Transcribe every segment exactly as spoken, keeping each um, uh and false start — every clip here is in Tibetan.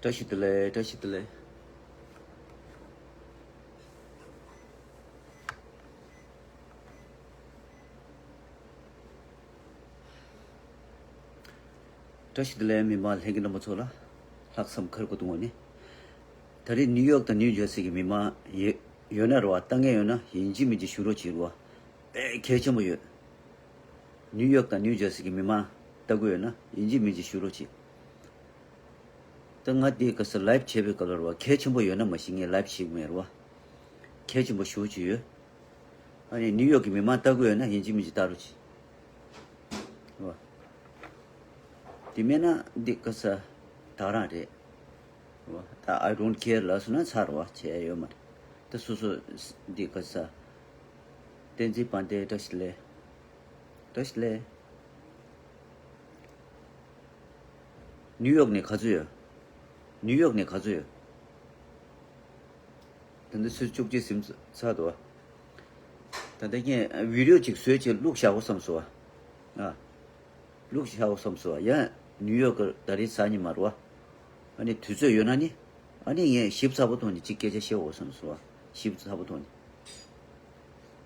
བཀྲ་ཤིས་བདེ་ལེགས། བཀྲ་ཤིས་བདེ་ལེགས། བཀྲ་ཤིས་བདེ་ལེགས། མི་མང་ལྷན་རྒྱས་རྣམ་པ་ཚོ་ལ་ལྷག་བསམ་ཁར་གོ་གཏོང་བ་ནི། ད་རེས་ནིའུ་ཡོག་དང་ནིའུ་ཇར་སི་གི་མི་མང་ཡོད་ཡོད་ན་རེད་བ། ལྟ་མཁན་ཡོད་ན་ཡིན་གཅིག་མིན་གཅིག་ཞུ་རོགས་བྱེད་རེད་བ། དཔེ་གལ་ཆེན་པོ་ཡོད། ནིའུ་ཡོག་དང་ནིའུ་ཇར་སི་གི་མི་མང་ལྟ་གི་ཡོད་ན་ཡིན་གཅིག་མིན་གཅིག་ཞུ་རོགས་བྱེད། ད་ང་དེ་ག་ས་ལའེབ་བྱེད་པའི་སྐབས་ལ་རེད་བ། གལ་ཆེན་པོ་ཡོད་ན་མ་གཞི་ངས་ལའེབ་བྱེད་ཀྱི་མེད་རེད་བ། གལ་ཆེན་པོ་ཞེ་པོ་ཅིག་ཡོད། ཨ་ནི་ནིའུ་ཡོག་གི་མི་མང་ལྟ་གི་ཡོད་ན་ཡིན་གཅིག་མིན་གཅིག་ལྟ་རོགས་བྱེད། རེད་བ། དེ་མེད་ན་འདི་ག་ས་ད་རང་རེད། རེད་བ། ད་I don't care ལབ་སོང་ན་ཚར་རེད་བ། བྱས་ཡོད་མ་རེད། ད་སོ་སོ་འདི་ག་ས་བསྟན་འཛིན་དཔལ་ལྡན། བཀྲ་ཤིས་བདེ་ལེགས། བཀྲ་ཤིས་བདེ་ལེགས། ནིའུ་ཡོག་ནས་ག་ཚོད་ཡོད། ནིའུ་ཡོག་ནས་ག་ཚོད་ཡོད། ད་ལྟ་ཆུ་ཚོད་བཅུ་གཅིག་ཟིན་ཚར་འདུག་བ། ད་ལྟ་ངས་བི་ཌིའོ་ཅིག་བཟོས་བྱས་བླུགས་བཞག་གོ་བསམ་སོང་བ། ཨ། བླུགས་བཞག་གོ་བསམ་སོང་བ། ཡང་ནིའུ་ཡོག་གི་ད་རེས་གཟའ་ཉི་མ་རེད་བ། ཨ་ནི་དུས་ཚོད་ཡོད་ན་ནི། ཨ་ནི་ངས་ཞིབ་ཚགས་པོ་ཐོག་ནས་ཅིག་སྐད་ཆ་བཤད་གོ་བསམ་སོང་བ། ཞིབ་ཚགས་པོ་ཐོག་ནས།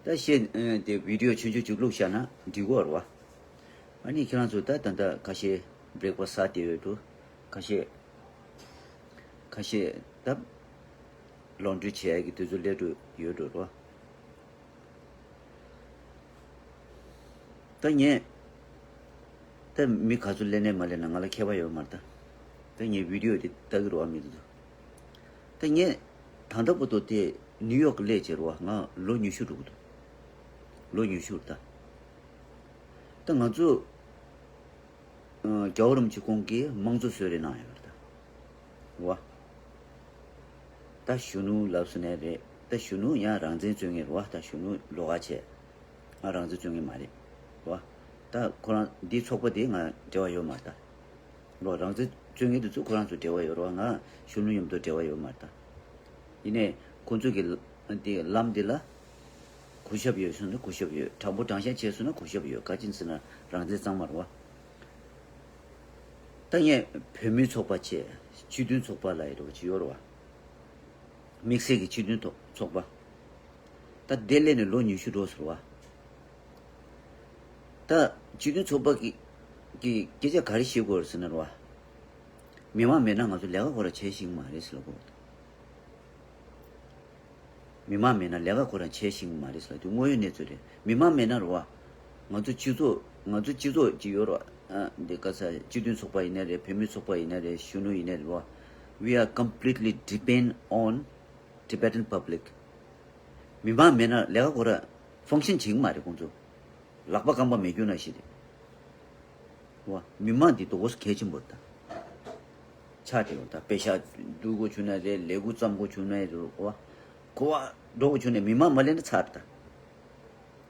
ད་བཤད་ཨ་དེ་བི་ཌིའོ་ཆུང་ཆུང་ཅིག་བླུགས་བཞག་ན་འགྲིག་གོ་རེད་བ། ཨ་ནི་ཁྱེད་རང་ཚོ་ད་ད་ལྟ་ཁ་ཤས་བྷི་རེག་ཕ་སི་ཟ་བསྡད་ཡོད་འགྲོ། ཁ་ཤས། ཁ་ཤས་ད་ལོན་ཌི་རི་བྱེད་ཡག་གི་དུས་ཚོད་སླེབས་འགྲོ་ཡོད་འགྲོ་རོ། ད་ངས་ད་མི་ག་ཚོད་སླེབས་ནས་མ་སླེབས་ན་ང་ལ་ཁྱད་པར་ཡོད་མ་རེད་ད། ད་ངས་བི་ཌིའོ་དེ་ལྟ་གི་རོ་བ་མི་འདུག་ད་ངས་ད་ལྟ་བར་དུ་དེ་ནིའུ་ཡོག་གི་སླེབས་བྱས་རོ་བ། ང་ལོ་ཉི་ཤུ་འགྲོ་གི་འདུག་ལོ་ཉི་ཤུ་རེད་ད། ད་ང་ཚོ་རྒྱལ་བ་རིན་པོ་ཆེ་ཁོང་གིས་དམངས་གཙོ་གསོལ་རས་གནང་ཡོད་པ་རེད་ད། རེད་བ། ད་གཞོན་ནུ་ལབ་སོང་ནའི་རེད། ད་གཞོན་ནུ་ཡང་རང་བཙན་རྩོད་མཁན་རེད་བ། ད་གཞོན་ནུ་ལོགས་ཀ་བྱས། ང་རང་བཙན་རྩོད་མཁན་མ་རེད། རེད་བ། ད་ཁོ་རང་འདི་ཚོགས་པ་འདི་ང་འབྲེལ་བ་ཡོད་མ་རེད་ད། རོ། རང་བཙན་རྩོད་མཁན་དེ་ཚོ་ཁོ་རང་ཚོ་འབྲེལ་བ་ཡོད་རོ། ང་གཞོན་ནུ་མཉམ་དུ་འབྲེལ་བ་ཡོད་མ་རེད་ད། ཡིན་ནའི་ཁོ་ཚོ་གི་དེ་ལམ་དེ་ལ་གུས་ཞབས་ཡོད་སོང་ན་གུས་ཞབས་ཡོད། དྲང་པོ་དྲང་བཞག་བྱས་སོང་ན་གུས་ཞབས་ཡོད། ག་ཅི་ཟེར་ན་རང་བཙན་གཙང་མ་རེད་བ། ད་ངས་བོད་མིའི་ཚོགས་པ་བྱས། སྤྱི་མཐུན་ཚོགས་པ་ལབ་ཡ་རོ་ཅི་ཡོད་རོ་བ། དམིགས་བསལ་གྱི་སྤྱི་མཐུན་ཚོགས་པ། ད་དེ་སླེབས་ནས་ལོ་ཉི་ཤུ་འགྲོ་ཟེར་བ། ད་སྤྱི་མཐུན་ཚོགས་པ་གི་གི་སྐད་ཆ་ག་རེ་བཤད་དགོས་རེད་ཟེར་ན་རེད་བ། མི་མང་མེད་ན་ང་ཚོ་ལས་ཀ་ཁོ་རང་བྱེད་ཤེས་ཀྱི་མ་རེད་ཟེར་ལབ་དགོས། མི་མང་མེད་ན་ལས་ཀ་ཁོ་རང་བྱེད་ཤེས་ཀྱི་མ་རེད་ཟེར་ལབ་དུས་དངོས་ཡོད་གནས་ཚུལ་རེད། མི་མང་མེད་ན་རེད་བ། ང་ཚོ་སྤྱི་ཚོགས་ང་ཚོ་སྤྱི་ཚོགས་ཅིག་ཡོད་རེད་བ། ཨ་འདི་ག་ས་སྤྱི་མཐུན་ཚོགས་པ་ཡིན་ན་རེད། བོད་མིའི་ཚོགས་པ་ཡིན་ན་རེད། གཞོན་ནུ་ཡིན་ན་རེད་བ། We are completely depend on Tibetan public. མི་མང་མེད་ན་ལས་ཀ་ཁོ་ར་ཕང་ཤན་བྱེད་ཀྱི་མ་རེད་ཁོང་ཚོ། ལག་པ་རྐང་པ་མེད་རྒྱུ་ན་ཞིག་རེད། བ། མི་མང་འདི་དོ་གོ་གལ་ཆེན་པོ་ད། ཆགས་བསྡད་ཡོད་ད། པེ་ཤག་བསྡུ་དགོས་བྱུང་ན་རེད། ལས་འགུལ་བརྩམ་དགོས་བྱུང་ན་རེད་བ། གོ་བ་འགྲོ་དགོས་བྱུང་ན་མི་མང་མ་སླེབས་ན་ཚར་ད།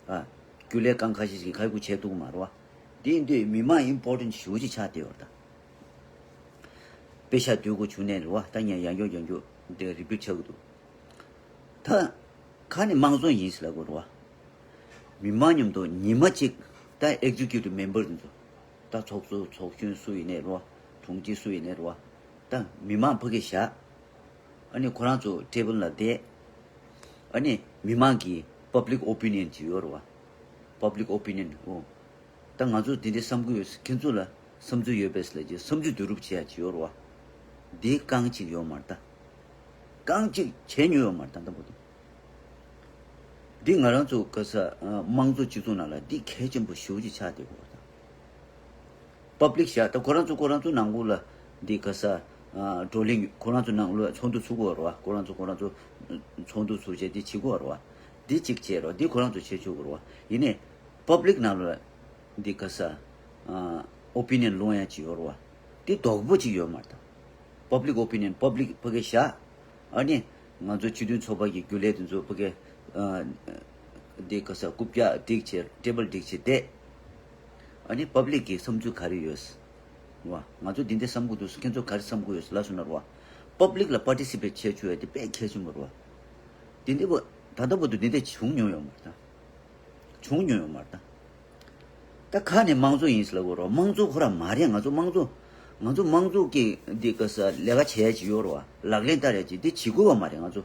ཨ། རྒྱུན་ལས་ཁང་ཁ་ཤས་ཤིག་གིས་ཁ་ཡོད་བྱས་འདུག་མ་རེད་བ། དེ་ཡིན་དུས་མི་མང་ཨིམ་པོར་ཊེན་ཊི་ཞེ་པོ་ཅིག་ཆགས་བསྡད་ཡོད་རེད་ད། པེ་ཤག་བསྡུ་དགོས་བྱུང་ནའི་རེད་བ། ད་ངས་ཡང་བསྐྱར་ཡང་བསྐྱར་དེ་རི་པིཊ་བྱ་གི་འདུག་ད་ཁ་ནས་དམངས་གཙོ་ཡིན་ཟེར་ལབ་དགོས་རེད་བ། མི་མང་མཉམ་དུ་ཉི་མ་གཅིག་ད་ཨེག་ཛི་ཀིའུ་ཊིབ་མེམ་བར་དེ་ཚོ། ད་ཚོགས་གཙོ་ཚོགས་གཞོན་སུ་ཡིན་ནའི་རེད་བ། དྲུང་ཆེ་སུ་ཡིན་ནའི་རེད་བ། ད་མི་མང་ཕ་གིར་བཞག་ཨ་ནི་ཁོ་རང་ཚོ་ཊེ་བལ་ལ་བསྡད། ཨ་ནི་མི་མང་གི་པབ་ལིག་ཨོ་པི་ནི་ཡན་ཅིག་ཡོད་རེད་བ། པབ་ལིག་ཨོ་པི་ནི་ཡན། འོ། ད་ང་ཚོ་འདི་འདྲའི་བསམ་གྱི་ཡོད། ཁྱེད་ཚོ་ལ་བསམ་ཚུལ་ཡོད་པས་ལབ་ཀྱི་བསམ་ཚུལ་བསྡུ་རུབ་བྱེད་ཡ་ཅིག་ཡོད་རེད་བ། འདི་རྐང་གཅིག་ཡོད་མ་རེད་ད། རྐང་གཅིག་བྱས་མྱོང་ཡོད་མ་རེད་ད་ལྟ་བར་དུ། འདི་ང་རང་ཚོ་ག་ས་ཨ་དམངས་གཙོ་སྤྱི་ཚོགས་ནང་ལ་འདི་གལ་ཆེན་པོ་ཞེ་པོ་ཅིག་ཆགས་བསྡད་ཡོད་རེད་ད། པབ་ལིག་བཞག་ད་ཁོ་རང་ཚོ་ཁོ་རང་ཚོ་ནང་ཁུལ་ལ་འདི་ག་ས་ཨ་བགྲོ་གླེང་ཁོ་རང་ཚོ་ནང་ལ་ཚོགས་འདུ་ཚུགས་དགོས་རེད་བ། ཁོ་རང་ཚོ་ཁོ་རང་ཚོ་ཚོགས་འདུ་ཚུགས་བྱས་འདི་བྱེད་དགོས་རེད་བ། འདི་གཅིག་བྱས་རེད་བ། འདི་ཁོ་རང་ཚོ་བྱེད་ཆོག་གི་རེད་བ། ཡིན་ནའི་པབ་ལིག་ནང་ལ་འདི་ག་ས་ཨ་ཨོ་པི་ནི་ཡན་སློང་ཡ་ཅིག་ཡོད་རེད་བ། འདི་རྡོག་པོ་ཅིག་ཡོད་མ་རེད་ད། པབ་ལིག་ཨོ་པི་ནི་ཡན། པབ་ལིག་ཕ་གིར་བཞག་ཨ་ནི་ང་ཚོ་སྤྱི་མཐུན་ཚོགས་པ་གི་རྒྱུན་ལས་དེ་ཚོ་ཕ་གིར་ཨ་འདི་ག་ས་རྐུབ་བཀྱག་སྒྲིག་བྱས། ཊེ་བལ་སྒྲིག་བྱས་བསྡད། ཨ་ནི་པབ་ལིག་གི་བསམ་ཚུལ་ག་རེ་ཡོད། བ། ང་ཚོ་འདི་འདྲ་བསམ་གྱི་འདུག་ཁྱེད་ཚོ་ག་རེ་བསམ་གྱི་ཡོད་ལབ་སོང་ན་རེད་བ། པབ་ལིག་ལ་པར་ཊི་སི་པེཊ་བྱེད་བཅུག་ཡ་དེ་དཔེ་གལ་ཆེན་པོ་རེད་བ། འདི་འདྲ་བོ་ད་ལྟ་བར་དུ་འདི་འདྲ་བྱུང་མྱོང་ཡོད་མ་རེད་ད། བྱུང་མྱོང་ཡོད་མ་རེད་ད། ད་ཁ་ནས་དམངས་གཙོ་ཡིན་ཟེར་ལབ་དགོས་རེད་བ། དམངས་གཙོ་ཁོ་རང་མ་རེད། ང་ཚོ་དམངས་གཙོ་ ང་ཚོ་དམངས་གཙོ་གི་འདི་ག་ས་ལས་ཀ་བྱས་ཡ་ཅིག་ཡོད་རེད་བ། ལག་ལེན་བསྟར་ཡ་ཅིག་འདི་བྱེད་དགོས་བ་མ་རེད། ང་ཚོ་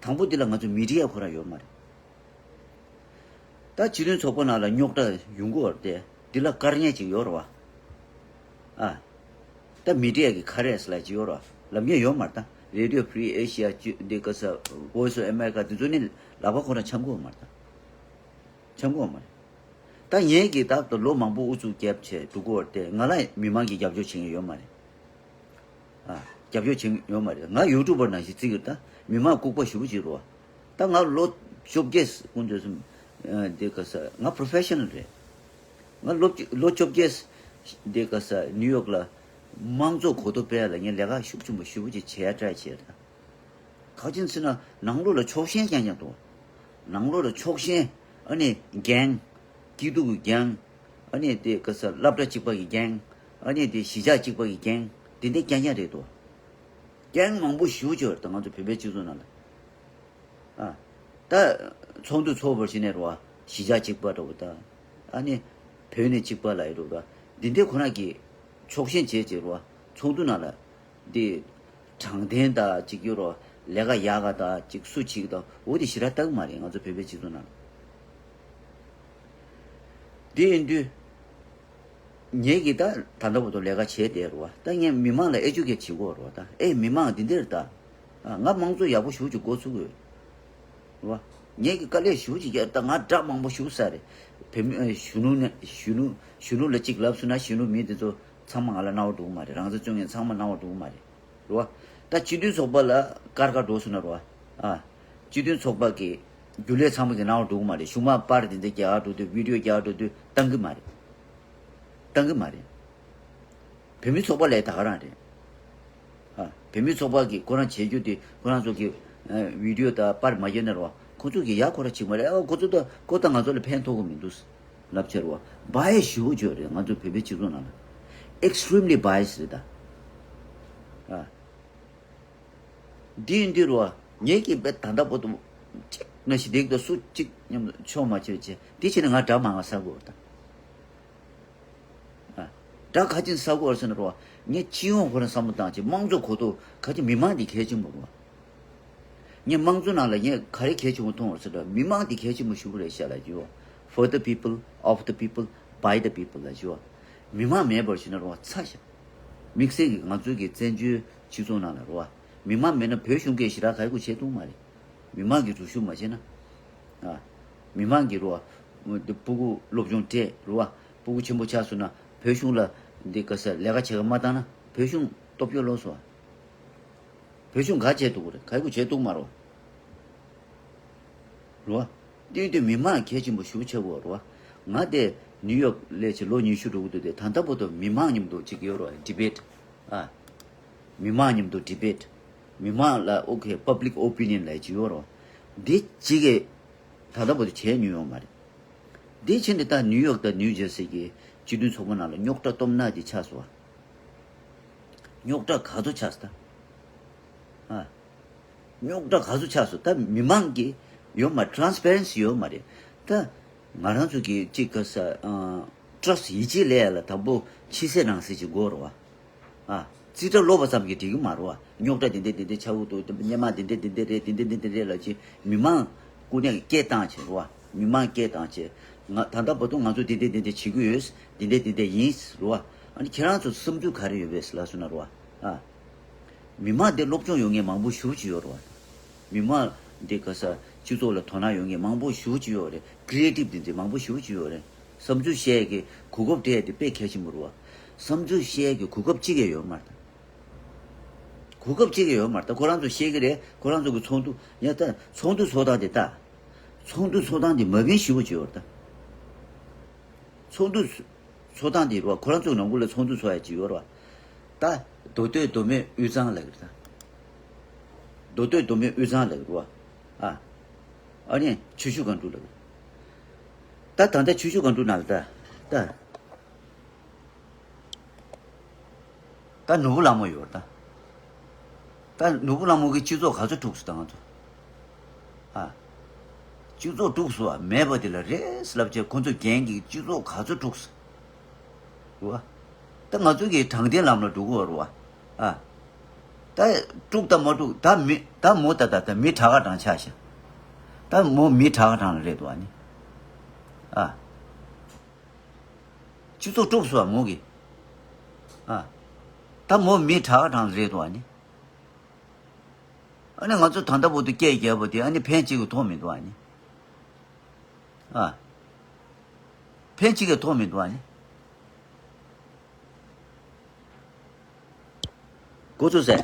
དང་པོ་འདི་ལ་ང་ཚོ་མི་ཌི་ཡ་ཁོ་རང་ཡོད་མ་རེད། ད་སྤྱི་མཐུན་ཚོགས་པ་ནང་ལ་རྙོག་དྲ་ཡོང་གི་ཡོད་རེད་དེ། འདི་ལ་བཀར་མཁན་ཅིག་ཡོད་རེད་བ། ཨ། ད་མི་ཌི་ཡ་གི་ཁ་རས་ལ་ཅིག་ཡོད་རེད་བ། ལབ་མཁན་ཡོད་མ་རེད། ད་Radio Free Asia ཅིག་འདི་ག་ས་Voice of America འདི་ཚོ་ནི་ལག་པ་ཁོ་རང་འཆང་གི་ཡོད་མ་རེད། ད་འཆང་གི་ཡོད་མ་རེད། ད་ངས་ཀྱིས་ད་ལྟ་ལོ་མང་པོ་ཨུ་ཚུགས་བརྒྱབ་བྱས་འགྲོ་གི་ཡོད་རེད་དེ། ང་ལ་མི་མང་གིས་རྒྱབ་སྐྱོར་བྱེད་མཁན་ཡོད་མ་རེད། ཨ། རྒྱབ་སྐྱོར་བྱེད་མཁན་ཡོད་མ་རེད། ང་ཡུ་ཊུབ་པར་ནང་བཞིན་བརྩི་གི་རེད། ད་མི་མང་ལྐུགས་པ་ཞེ་པོ་ཅིག་རེད་བ། ད་ང་ལོ་བཅོ་བརྒྱད་ཀུན་སྤྱོད་གསུམ། ཨ། འདི་ག་ས་ང་པྲོ་ཕེ་ཤ་ནལ་རེད། ང་ལོ་ལོ་བཅོ་བརྒྱད་འདི་ག་ས་ནིའུ་ཡོག་ལ་དམངས་གཙོ་གོ་རྟོགས་སྤེལ་ཡ་ལ་ངས་ལས་ཀ་ཤུགས་ཆེན་པོ་ཞེ་པོ་ཅིག་བྱེད་ཡ་ཊ་རའི་བྱས་རེད། ད་ག་ཅིན་ཟེར་ན་ནང་ལོགས་ལ་ཕྱོགས་ཞེན་རྐྱང་རྐྱང་འདུག། ནང་ལོགས་ལ་ཕྱོགས་ཞེན། ཨ་ནི་གེང་། སྐྱིད་སྡུག་གི་གེང་། ཨ་ནི་དེ་ག་ས་སློབ་གྲྭ་གཅིག་པ་གི་གེང་། ཨ་ནི་དེ་གཞིས་ཆགས་གཅིག་པ་གི་གེང་། དེ་འདྲ་རྐྱང་རྐྱང་རེད་དོ། གེང་མང་པོ་ཞེ་པོ་ཅིག་ཡོད་རེད་ད་ང་ཚོ་བོད་པའི་སྤྱི་ཚོགས་ནང་ལ། ཨ། ད་ཚོགས་འདུ་ཚོགས་པར་ཕྱིན་ནས་རེད་བ། གཞིས་ཆགས་གཅིག་པ་འདྲ་བོ་ད། ཨ་ནི་བོད་ནས་གཅིག་པ་ལ་ཡོད་རེད་བ། འདི་འདྲ་ཁོ་རང་གིས་ཕྱོགས་ཞེན་བྱས་བྱས་རེད་བ། ཚོགས་འདུ་ནང་ལ། འདི། དྲང་བདེན་དང་གཅིག་གྱུར་རོ། ལས་ཀ་ཡག་ག་དང་གཅིག་སུ་གཅིག་དང་འོ་དེ་ཞེ་དྲག་ལྟ་གི་མ་རེད་ང་ཚོ་བོད་པའི་སྤྱི་ཚོགས་ནང་ལ། དེ་ཡིན་དུས། ངེད་ཀྱིས་ད་ད་ལྟ་བར་དུ་ལས་ཀ་བྱས་བསྡད་རོ། ད་ངས་མི་མང་ལ་ཨེ་ཇུ་ཀེ་ཊི་བྱེད་དགོས་རོ། ད་ཨེ་མི་མང་འདི་འདིར་ད། ང་དམངས་གཙོ་ཡག་པོ་ཞེ་པོ་ཅིག་འགོ་ཚུགས་དགོས། རོ། ངེད་ཀྱི་དཀའ་ལས་ཞེ་པོ་ཅིག་བརྒྱབ། ད་ང་དགྲ་མང་པོ་ཞེ་པོ་ཟ་རེད། བོད་མི་གཞོན་ནུ་ནས་གཞོན་ནུ་གཞོན་ནུ་ལ་གཅིག་ལབ་སོང་ན་གཞོན་ནུ་མི་དེ་ཚོ་ཚང་མ་ང་ལ་རྣ་བ་འགྲོ་གི་མ་རེད། རང་ཚོ་བཙོན་མཁན་ཚང་མ་རྣ་བ་འགྲོ་གི་མ་རེད། རོ། ད་སྤྱི་མཐུན་ཚོགས་པ་ལ་ཀར་ཀ་འགྲོ་སོང་ན་རོ། ཨ། སྤྱི་མཐུན་ཚོགས་པ་གི་རྒྱུན་ལས་ཚང་མ་གི་རྣ་བ་འགྲོ་གི་མ་རེད། གཞུག་མ་པར་དེ་འདྲ་རྒྱག་འགྲོ་དུས་བི་ཌི་ཡོ་རྒྱག་འགྲོ་དུས་བཏང་གི་མ་རེད། བཏང་གི་མ་རེད། བོད་མི་ཚོགས་པ་ལས་ད་ག་རང་རེད། ཨ། བོད་མི་ཚོགས་པ་གི་ཁོ་རང་བྱེད་རྒྱུ་དེ་ཁོ་རང་ཚོ་གི་ཨ། བི་ཌི་ཡོ་དང་པར་མ་རྒྱག་ན་རོ། ཁོ་ཚོ་གི་ཡག་ཁོ་རང་བྱེད་མ་རེད། ཨ། ཁོ་ཚོ་ད་ཁོ་ད་ང་ཚོ་ལ་ཕན་ཐོགས་གི་མི་འདུག་ལབ་བྱས་རོ། བྷ་ཡ་སི་ཞེ་པོ་ཅིག་ཡོད་རེད་ང་ཚོ་བོད་པའི་སྤྱི་ཚོགས་ནང་ལ། ཨེག་སི་ཊི་རི་མ་ལི་བྷ་ཡ་སི་རེད་ད། ཨ། འདི་ཡིན་དུས་རོ། ངེད་ཀྱིས་བས་ད་ལྟ་བར་དུ་གཅིག་ན་ཞིག་བསྡད་ཀྱི་འདུག་སུ་གཅིག་མཉམ་དུ་ཕྱོགས་མ་ཆོད་བྱས་འདི་བྱས་ནས་ང་དགྲ་མང་ང་ཟ་དགོས་ད། ཨ། དགྲ་ག་ཅིན་ཟ་དགོས་ཟེར་ན་རོ། ངས་སྤྱི་ཡོངས་ཁོ་རང་བསམ་བློ་བཏང་བྱས་དམངས་གཙོ་གོ་རྟོགས་ག་ཅིན་མི་མང་འདི་གལ་ཆེན་པོ་རོ། ངས་དམངས་གཙོ་ནང་ལ་ངས་ག་རེ་གལ་ཆེན་པོ་མཐོང་བ་ཟེར་ན་མི་མང་འདི་གལ་ཆེན་པོ་ཞེ་པོ་རེད་ཤག་ལབ་ཀྱི་ཡོད། For the people, of the people, by the people ལབ་ཀྱི་ཡོད། མི་མང་མེད་པར་བྱས་ན་རོ་ཚ་ཤག་དམིགས་བསལ་གྱི་ང་ཚོའི་གི་བཙན་བྱོལ་སྤྱི་ཚོགས་ནང་ལ་རོ། མི་མང་མེད་ན་བོད་གཞུང་གིས་ཞེ་དྲག་ག་རེ་དགོས་བྱེད་ཐུབ་མ་རེད། མི་མང་གིས་རུ་ཤུགས་མ་བྱས་ན། ཨ། མི་མང་གིས་རོ། འདི་སྤུ་གུ་སློབ་སྦྱོང་སྤྲད་རོ། སྤུ་གུ་ཆེན་པོ་ཆགས་སོང་ན་བོད་གཞུང་ལ་འདི་ག་ས་ལས་ཀ་བྱེད་ག་མ་བཏང་ན་བོད་གཞུང་སྟོབས་སྐྱོ་ལོག་སོང་། བོད་གཞུང་ག་བྱས་འདུག་ག་རེད། ག་རེ་དགོས་བྱས་འདུག་མ་རོ། རོ། དེ་དུས་མི་མང་གལ་ཆེན་པོ་ཞེ་པོ་ཆགས་དགོས་རོ། ང་དེ་ནིའུ་ཡོག་སླེབས་བྱས་ལོ་ཉི་ཤུ་འགྲོ་གི་འདུག་དེ་ད་ལྟ་བར་དུ་མི་མང་མཉམ་དུ་གཅིག་ཡོད་རོ་ཌི་བེཊ། ཨ། མི་མང་མཉམ་དུ་ཌི་བེཊ། མི་མང་ལ་ཨོ་ཁེ་པབ་ལིག་ཨོ་པི་ནི་ཡན་ལབ་ཅིག་ཡོད་རོ། འདི་གཅིག་གིས་ད་ལྟ་བར་དུ་བྱས་མྱོང་ཡོད་མ་རེད། འདི་ཕྱིན་ཏེ་ད་ནིའུ་ཡོག་དང་ནིའུ་ཇར་སི་གི་སྤྱི་མཐུན་ཚོགས་པ་ནང་ལ་རྙོག་དྲ་སྟོབས་ན་འདི་ཆགས་སོང་བ། རྙོག་དྲ་ག་ཚོད་ཆགས་སོང་ད། ཨ། རྙོག་དྲ་ག་ཚོད་ཆགས་སོང་ད་མི་མང་གི་ཡོད་མ་ཊ་རན་སི་པེ་རེན་སི་ཡོད་མ་རེད། ད་ང་རང་ཚོ་གི་གཅིག་ག་ས་ཨ། ཊ་ར་སི་ཊི་ཡིད་ཆེས་སླེབས་ཡ་ལ་དང་པོ་ཕྱི་གསལ་ནང་གསལ་ཅིག་དགོས་རེད་བ། ཨ། རྩིས་ཁྲ་ཀློག་པ་ཙམ་གྱིས་འགྲིག་གི་མ་རེད་བ། རྙོག་དྲ་འདི་འདྲ་འདི་འདྲ་ཆགས་ཀྱི་འདུག་སྔོན་མ་འདི་འདྲ་འདི་འདྲ་རེད་འདི་འདྲ་འདི་འདྲ་རེད་ལབ་ཅིག་མི་མང་ཀུན་ནས་སྐད་བཏང་བྱས་རེད་བ། མི་མང་སྐད་བཏང་བྱས། ང་ད་ལྟ་བར་དུ་ང་ཚོ་འདི་འདྲ་འདི་འདྲ་བྱེད་ཀྱི་ཡོད། འདི་འདྲ་འདི་འདྲ་ཡིན་རེད་བ། ཨ་ནི་ཁྱེད་རང་ཚོ་བསམ་ཚུལ་ག་རེ་ཡོད་པས་ལབ་སོང་ན་རེད་བ། ཨ། མི་མང་འདི་སློབ་སྦྱོང་ཡོད་མཁན་མང་པོ་ཞེ་པོ་ཅིག་ཡོད་རེད་བ། མི་མང་འདི་ག་ས་སྤྱི་ཚོགས་ལ་དོ་སྣང་ཡོད་མཁན་མང་པོ་ཞེ་པོ་ཅིག་ཡོད་རེད། ཀི་རི་ཨེ་ཊིབ་འདི་འདྲ་མང་པོ་ཞེ་པོ་ཅིག་ཡོད་རེད། བསམ་ཚུལ་བཤད་ཡས་ཀྱི་གོ་སྐབས་སྤྲད་ཡས་དེ་དཔེ་གལ་ཆེན་པོ་རེད་བ། བསམ་ཚུལ་བཤད་ཡས་ཀྱི་གོ་སྐབས་གཅིག་ཀྱང་ཡོད་མ་རེད། གོ་སྐབས་གཅིག་ཀྱང་ཡོད་མ་རེད། ད་ཁོ་རང་ཚོ་བཤད་ཀྱི་རེད། ཁོ་རང་ཚོ་གི་ཚོགས་འདུ་ཡ་ད་ཚོགས་འདུ་ཚོགས་སྟངས་དེ་ད། ཚོགས་འདུ་ཚོགས་སྟངས་དེ་མ་ཕན་ཞེ་པོ་ཅིག་ཡོད་རེད་ད། ཚོགས་འདུ་ཚོགས་སྟངས་དེ་རེད་བ། ཁོ་རང་ཚོའི་ནང་ཁུལ་ལ་ཚོགས་འདུ་ཚོགས་ཡ་ཅིག་ཡོད་རེད་བ། ད་མདོ་སྟོད་མདོ་སྨད་དབུས་གཙང་ལབ་ཀྱི་རེད་ད། མདོ་སྟོད་མདོ་སྨད་དབུས་གཙང་ལབ་ཀྱི་རེད་བ། ཨ། ཨ་ནི་ཆུ་ཤུར་སྒང་དྲུག་ལབ་ཀྱི་རེད། ད་ད་ལྟ་ཆུ་ཤུར་སྒང་དྲུག་ནང་ལ་ད་ད། ད་ནོར་བུ་ལྷ་མོ་ཡོད་རེད་ད། ད་ནོར་བུ་ལྷ་མོ་གི་སྤྱི་ཚོགས་ག་ཚོད་དཀྲུགས་སོང་ད་ང་ཚོ། ཨ། སྤྱི་ཚོགས་དཀྲུགས་སོང་བ་མེད་པ་དེ་ལ་རེད་ལབ་བྱས་ཁོ་ཚོ་རྒན་གྱིས་སྤྱི་ཚོགས་ག་ཚོད་དཀྲུགས་སོང་། རེད་བ། ད་ང་ཚོ་གི་དྲང་བདེན་ལམ་ལ་འགྲོ་གི་ཡོད་རེད་བ། ཨ། ད་དཀྲུག་ད་མ་དཀྲུག་ད་མི་ད་མོ་ད་ད་ད་མི་དྲག་ག་དྲང་ཆགས་ཤག་ད་མོ་མི་དྲག་ག་དྲང་རེད་འདུག་ཨ་ནི། ཨ། སྤྱི་ཚོགས་དཀྲུགས་སོང་བ་མོ་གི། ཨ། ད་མོ་མི་དྲག་ག་དྲང་རེད་འདུག་ཨ་ནི། ཨ་ནི་ང་ཚོ་ད་ལྟ་བར་དུ་སྐད་རྒྱབ་པ་དེ་ཨ་ནི་ཕན་གཅིག་གི་ཐོགས་མི་འདུག་ཨ་ནི། ཨ། ཕན་གཅིག་གི་ཐོགས་མི་འདུག་ཨ་ནི། འགོ་ཚུགས་ཟེར།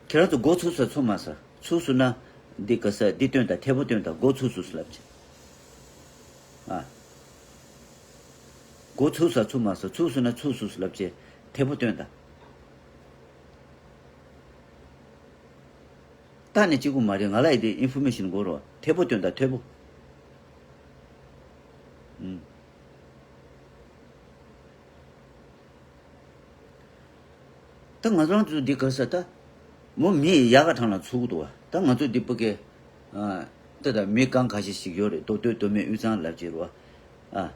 ཁྱེད་རང་ཚོ་འགོ་ཚུགས་ཟེར་ཚུགས་མ་ཟེར་ཚུགས་སོང་ན། འདི་ག་ས་འདི་སྟོན་དང་ཐེ་པོ་སྟོན་དང་འགོ་ཚུགས་སོང་ལབ་ཅེ། ཨ། འགོ་ཚུགས་ས་ཚུགས་མ་ས་ཚུགས་སུ་ན་ཚུགས་སུ་ལབ་ཅེས་ཐེ་པོ་སྟོན་དང་། ད་ནི་གཅིག་པུ་མ་རེད། ང་ལ་ཡི་དེ་ཨིན་ཕོར་མེ་ཤིན་འགོ་རོ། ཐེ་པོ་སྟོན་དང་ཐེ་པོ། ཨུམ། ད་ང་རང་ཚོ་འདི་ག་ས་ད། མོ་མི་ཡག་ག་ཐང་ལ་ཚུགས་འདུག་བ། ད་ང་ཚོ་འདི་ཕ་གི། ཨ། ད་ད་མི་གང་ག་ཞིག་ཞིག་ཡོད་རེད། མདོ་སྟོད་མདོ་སྨད་དབུས་གཙང་ལབ་ཅེས་རོ། ཨ།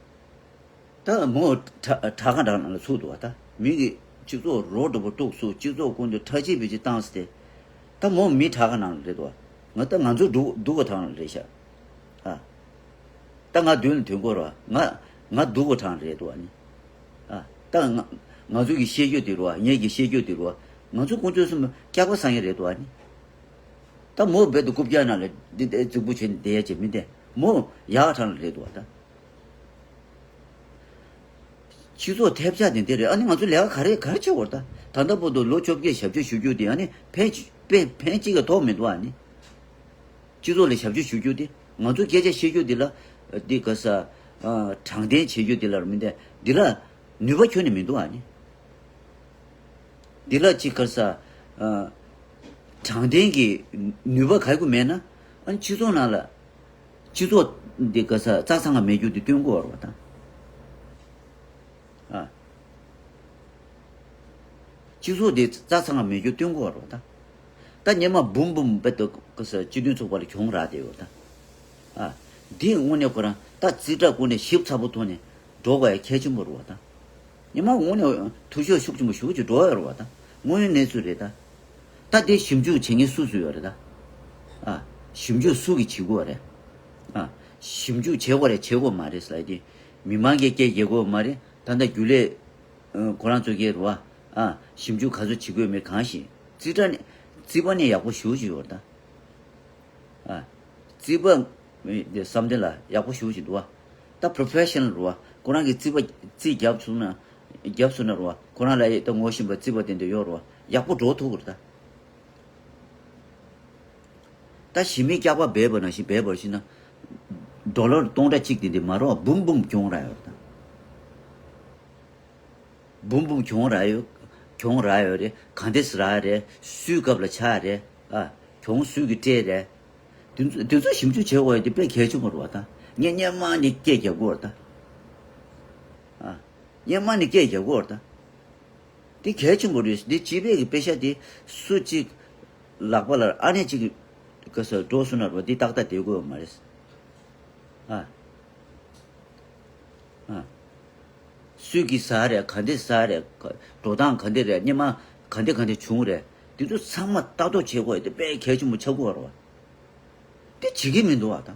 ད་མོ་དྲ་དྲ་ག་འདྲ་ལ་ཚུགས་འདུག་བ། ད་མི་གི་སྤྱི་ཚོགས་རོ་འདྲ་པོ་གཏུགས་སུ་སྤྱི་ཚོགས་ཀུན་ཏུ་ཁྲག་ཆེ་བེད་སྤྱོད་བཏང་སྟེ། ད་མོ་མི་དྲག་ག་ནང་རེད་དོ། ང་ད་ང་ཚོ་འདུག་འདུག་ག་ཐང་རེད་ཤག་ཨ། ད་ང་མདུན་ལ་ཐོན་གོ་ར། ང་ང་འདུག་ག་ཐང་རེད་དོ་ཨ་ནི། ཨ། ད་ང་ང་ཚོ་གི་བཤད་རྒྱུ་དེ་རུ་ཨ། ངེད་ཀྱི་བཤད་རྒྱུ་དེ་རུ་ཨ། ང་ཚོ་ཀུན་སྤྱོད་གསུམ་སྐྱག་པ་སང་ཡ་རེད་དོ་ཨ་ནི། ད་མོ་རྦད་དེ་རྐུབ་བཀྱག་ནང་ལ་འདི་འདི་རྫིག་པོ་བྱས་ནས་བསྡད་ཡ་ཅིག་མི་འདུག་མོ་ཡག་ག་ཐང་རེད་དོ་ཨ་ད། སྤྱི་ཚོགས་ཐེབས་ཆག་དེ་འདི་རེད། ཨ་ནི་ང་ཚོ་ལས་ཀ་ག་རེ་ག་རེ་བྱེད་དགོས་རེད་ད། ད་ལྟ་བར་དུ་ལོ་བཅོ་བརྒྱད་ཞབས་ཕྱི་ཞུ་རྒྱུ་དེ་ཨ་ནི་ཕན་ཕན་ཕན་གཅིག་གི་ཐོགས་མི་འདུག་ཨ་ནི། སྤྱི་ཚོགས་ལ་ཞབས་ཕྱི་ཞུ་རྒྱུ་དེ། ང་ཚོ་སྐད་ཆ་བཤད་རྒྱུ་དེ་ལ་འདི་ག་ས། ཨ། དྲང་བདེན་བྱེད་རྒྱུ་དེ་ལ་མི་འདི་འདི་ལ་ནུས་པ་ཁྱོན་ནས་མི་འདུག་ཨ་ནི། འདི་ལ་ཅིག་ག་ས། ཨ། དྲང་བདེན་གྱི་ནུས་པ་ག་གུ་མེད་ན། ཨ་ནི་སྤྱི་ཚོགས་ནང་ལ། སྤྱི་ཚོགས་འདི་ག་ས་རྩ་ཚང་བ་མེད་རྒྱུ་འདི་སྟོན་དགོས་རེད་བ་ད། ཨ། སྤྱི་ཚོགས་འདི་རྩ་ཚང་བ་མེད་རྒྱུ་སྟོན་དགོས་རེད་བ་ད། ད་སྔོན་མ་འབུམ་འབུམ་དཔེ་ད་ག་ས་སྤྱི་མཐུན་ཚོགས་པ་ལ་གྱོང་རག་བསྡད་ཡོད་ད། ཨ། འདི་དངོས་གནས་ཁོ་རང་ད་རྩིས་ཁྲ་ཀུན་ནས་ཞིབ་ཚགས་པོ་ཐོག་ནས་འགྲོ་དགོས་ཡ་གལ་ཆེན་པོ་རེད་བ་ད། ཉི་མ་དངོས་གནས་འཐུས་ཤོར་ཤུགས་ཆེན་པོ་ཞེ་པོ་ཅིག་འགྲོ་ཡོད་རེད་བ་ད། དངོས་ཡོད་གནས་ཚུལ་རེད་ད། ད་དེ་ཞིབ་འཇུག་བྱེད་མཁན་སུ་སུ་ཡོད་རེད་ད། ཨ། ཞིབ་འཇུག་སུ་གིས་བྱེད་དགོས་རེད། ཨ། ཞིབ་འཇུག་བྱེད་དགོས་རེད་བྱེད་དགོས་མ་རེད་ཟེར་ལབ་དེ། མི་མང་གིས་སྐད་རྒྱག་དགོས་མ་རེད། ད་ལྟ་རྒྱུན་ལས། ཨ། ཁོ་རང་ཚོ་གིས་རེད་བ། ཨ། ཞིབ་འཇུག་ག་ཚོད་བྱེད་དགོས་མེད་གང་ཤེས། རྩིས་ཁྲ་ནས་རྩིས་པ་ནས་ཡག་པོ་ཞེ་པོ་ཅིག་ཡོད་རེད་ད། ཨ། རྩིས་པ། མི་དེ་བསམ་གཏན་ལ་ཡག་པོ་ཞེ་པོ་ཅིག་འདུག་བ། ད་པོ་རོ་ཕེ་ཤ་ནལ་རེད་བ། ཁོ་རང་གིས་རྩིས་པ་རྩིས་རྒྱབ་སོང་ན། རྒྱབ་སོང་ན་རེད་བ། ཁོ་རང་ལ་ཡི་ད་ངོ་ཤེས་པ་རྩིས་པ་དེ་འདྲ་ཡོད་རེད་བ། ཡག་པོ་འགྲོ་ཐུབ་ཀྱི་རེད་ད། ད་གཞི་མེད་སྐྱག་པ་སྦས་པ་ནང་བཞིན་སྦས་པར་ཤེས་ན། ཌོ་ལར་སྟོང་ཕྲག་གཅིག་དེ་འདྲ་མ་རེད་བ། འབུམ་འབུམ་གྱོང་རག་ཡོད་རེད་ད། འབུམ་འབུམ་གྱོང་རག་ཡོད། གྱོང་རག་ཡོད་རེད། གང་འདྲས་རག་རེད། སུའི་སྐབས་ལ་ཆགས་རེད། ཨ། གྱོང་སུས་ཀྱིས་སྤྲད་རེད། དེ་ཚོ་དེ་ཚོ་ཞིབ་འཇུག་བྱེད་དགོས་ཡ་དེ་དཔེ་གལ་ཆེན་པོ་རེད་བ་ད། ངས་སྔོན་མ་ནས་སྐད་རྒྱག་དགོས་རེད་ད། ཨ། སྔོན་མ་ནས་སྐད་རྒྱག་དགོས་རེད་ད། དེ་གལ་ཆེན་པོ་རེད། འདི་སྤྱི་པའི་གི་པེ་ཤ་དེ་སུ་གཅིག་ལག་པ་ལ་ཨ་ནེ་གཅིག་གི་སར་འགྲོ་སོང་ན་རེད་བ། འདི་ཏག་ཏག་བསྡད་དགོས་ཡ་མ་རེད། ཨ། ཨ། སུས་ཀྱིས་ཟ་རེད། ག་འདྲས་ཟ་རེད། འགྲོ་སྟངས་ག་འདྲས་རེད། སྔོན་མ་ག་འདྲས་ག་འདྲས་བྱུང་རེད། འདི་ཚོ་ཚང་མ་ལྟ་རྟོག་བྱེད་དགོས་ཡ་དེ་དཔེ་གལ་ཆེན་པོ་ཆགས་ཀྱི་ཡོད་རེད་བ། དེ་བྱེད་ཀྱི་མི་འདུག་བ་ད།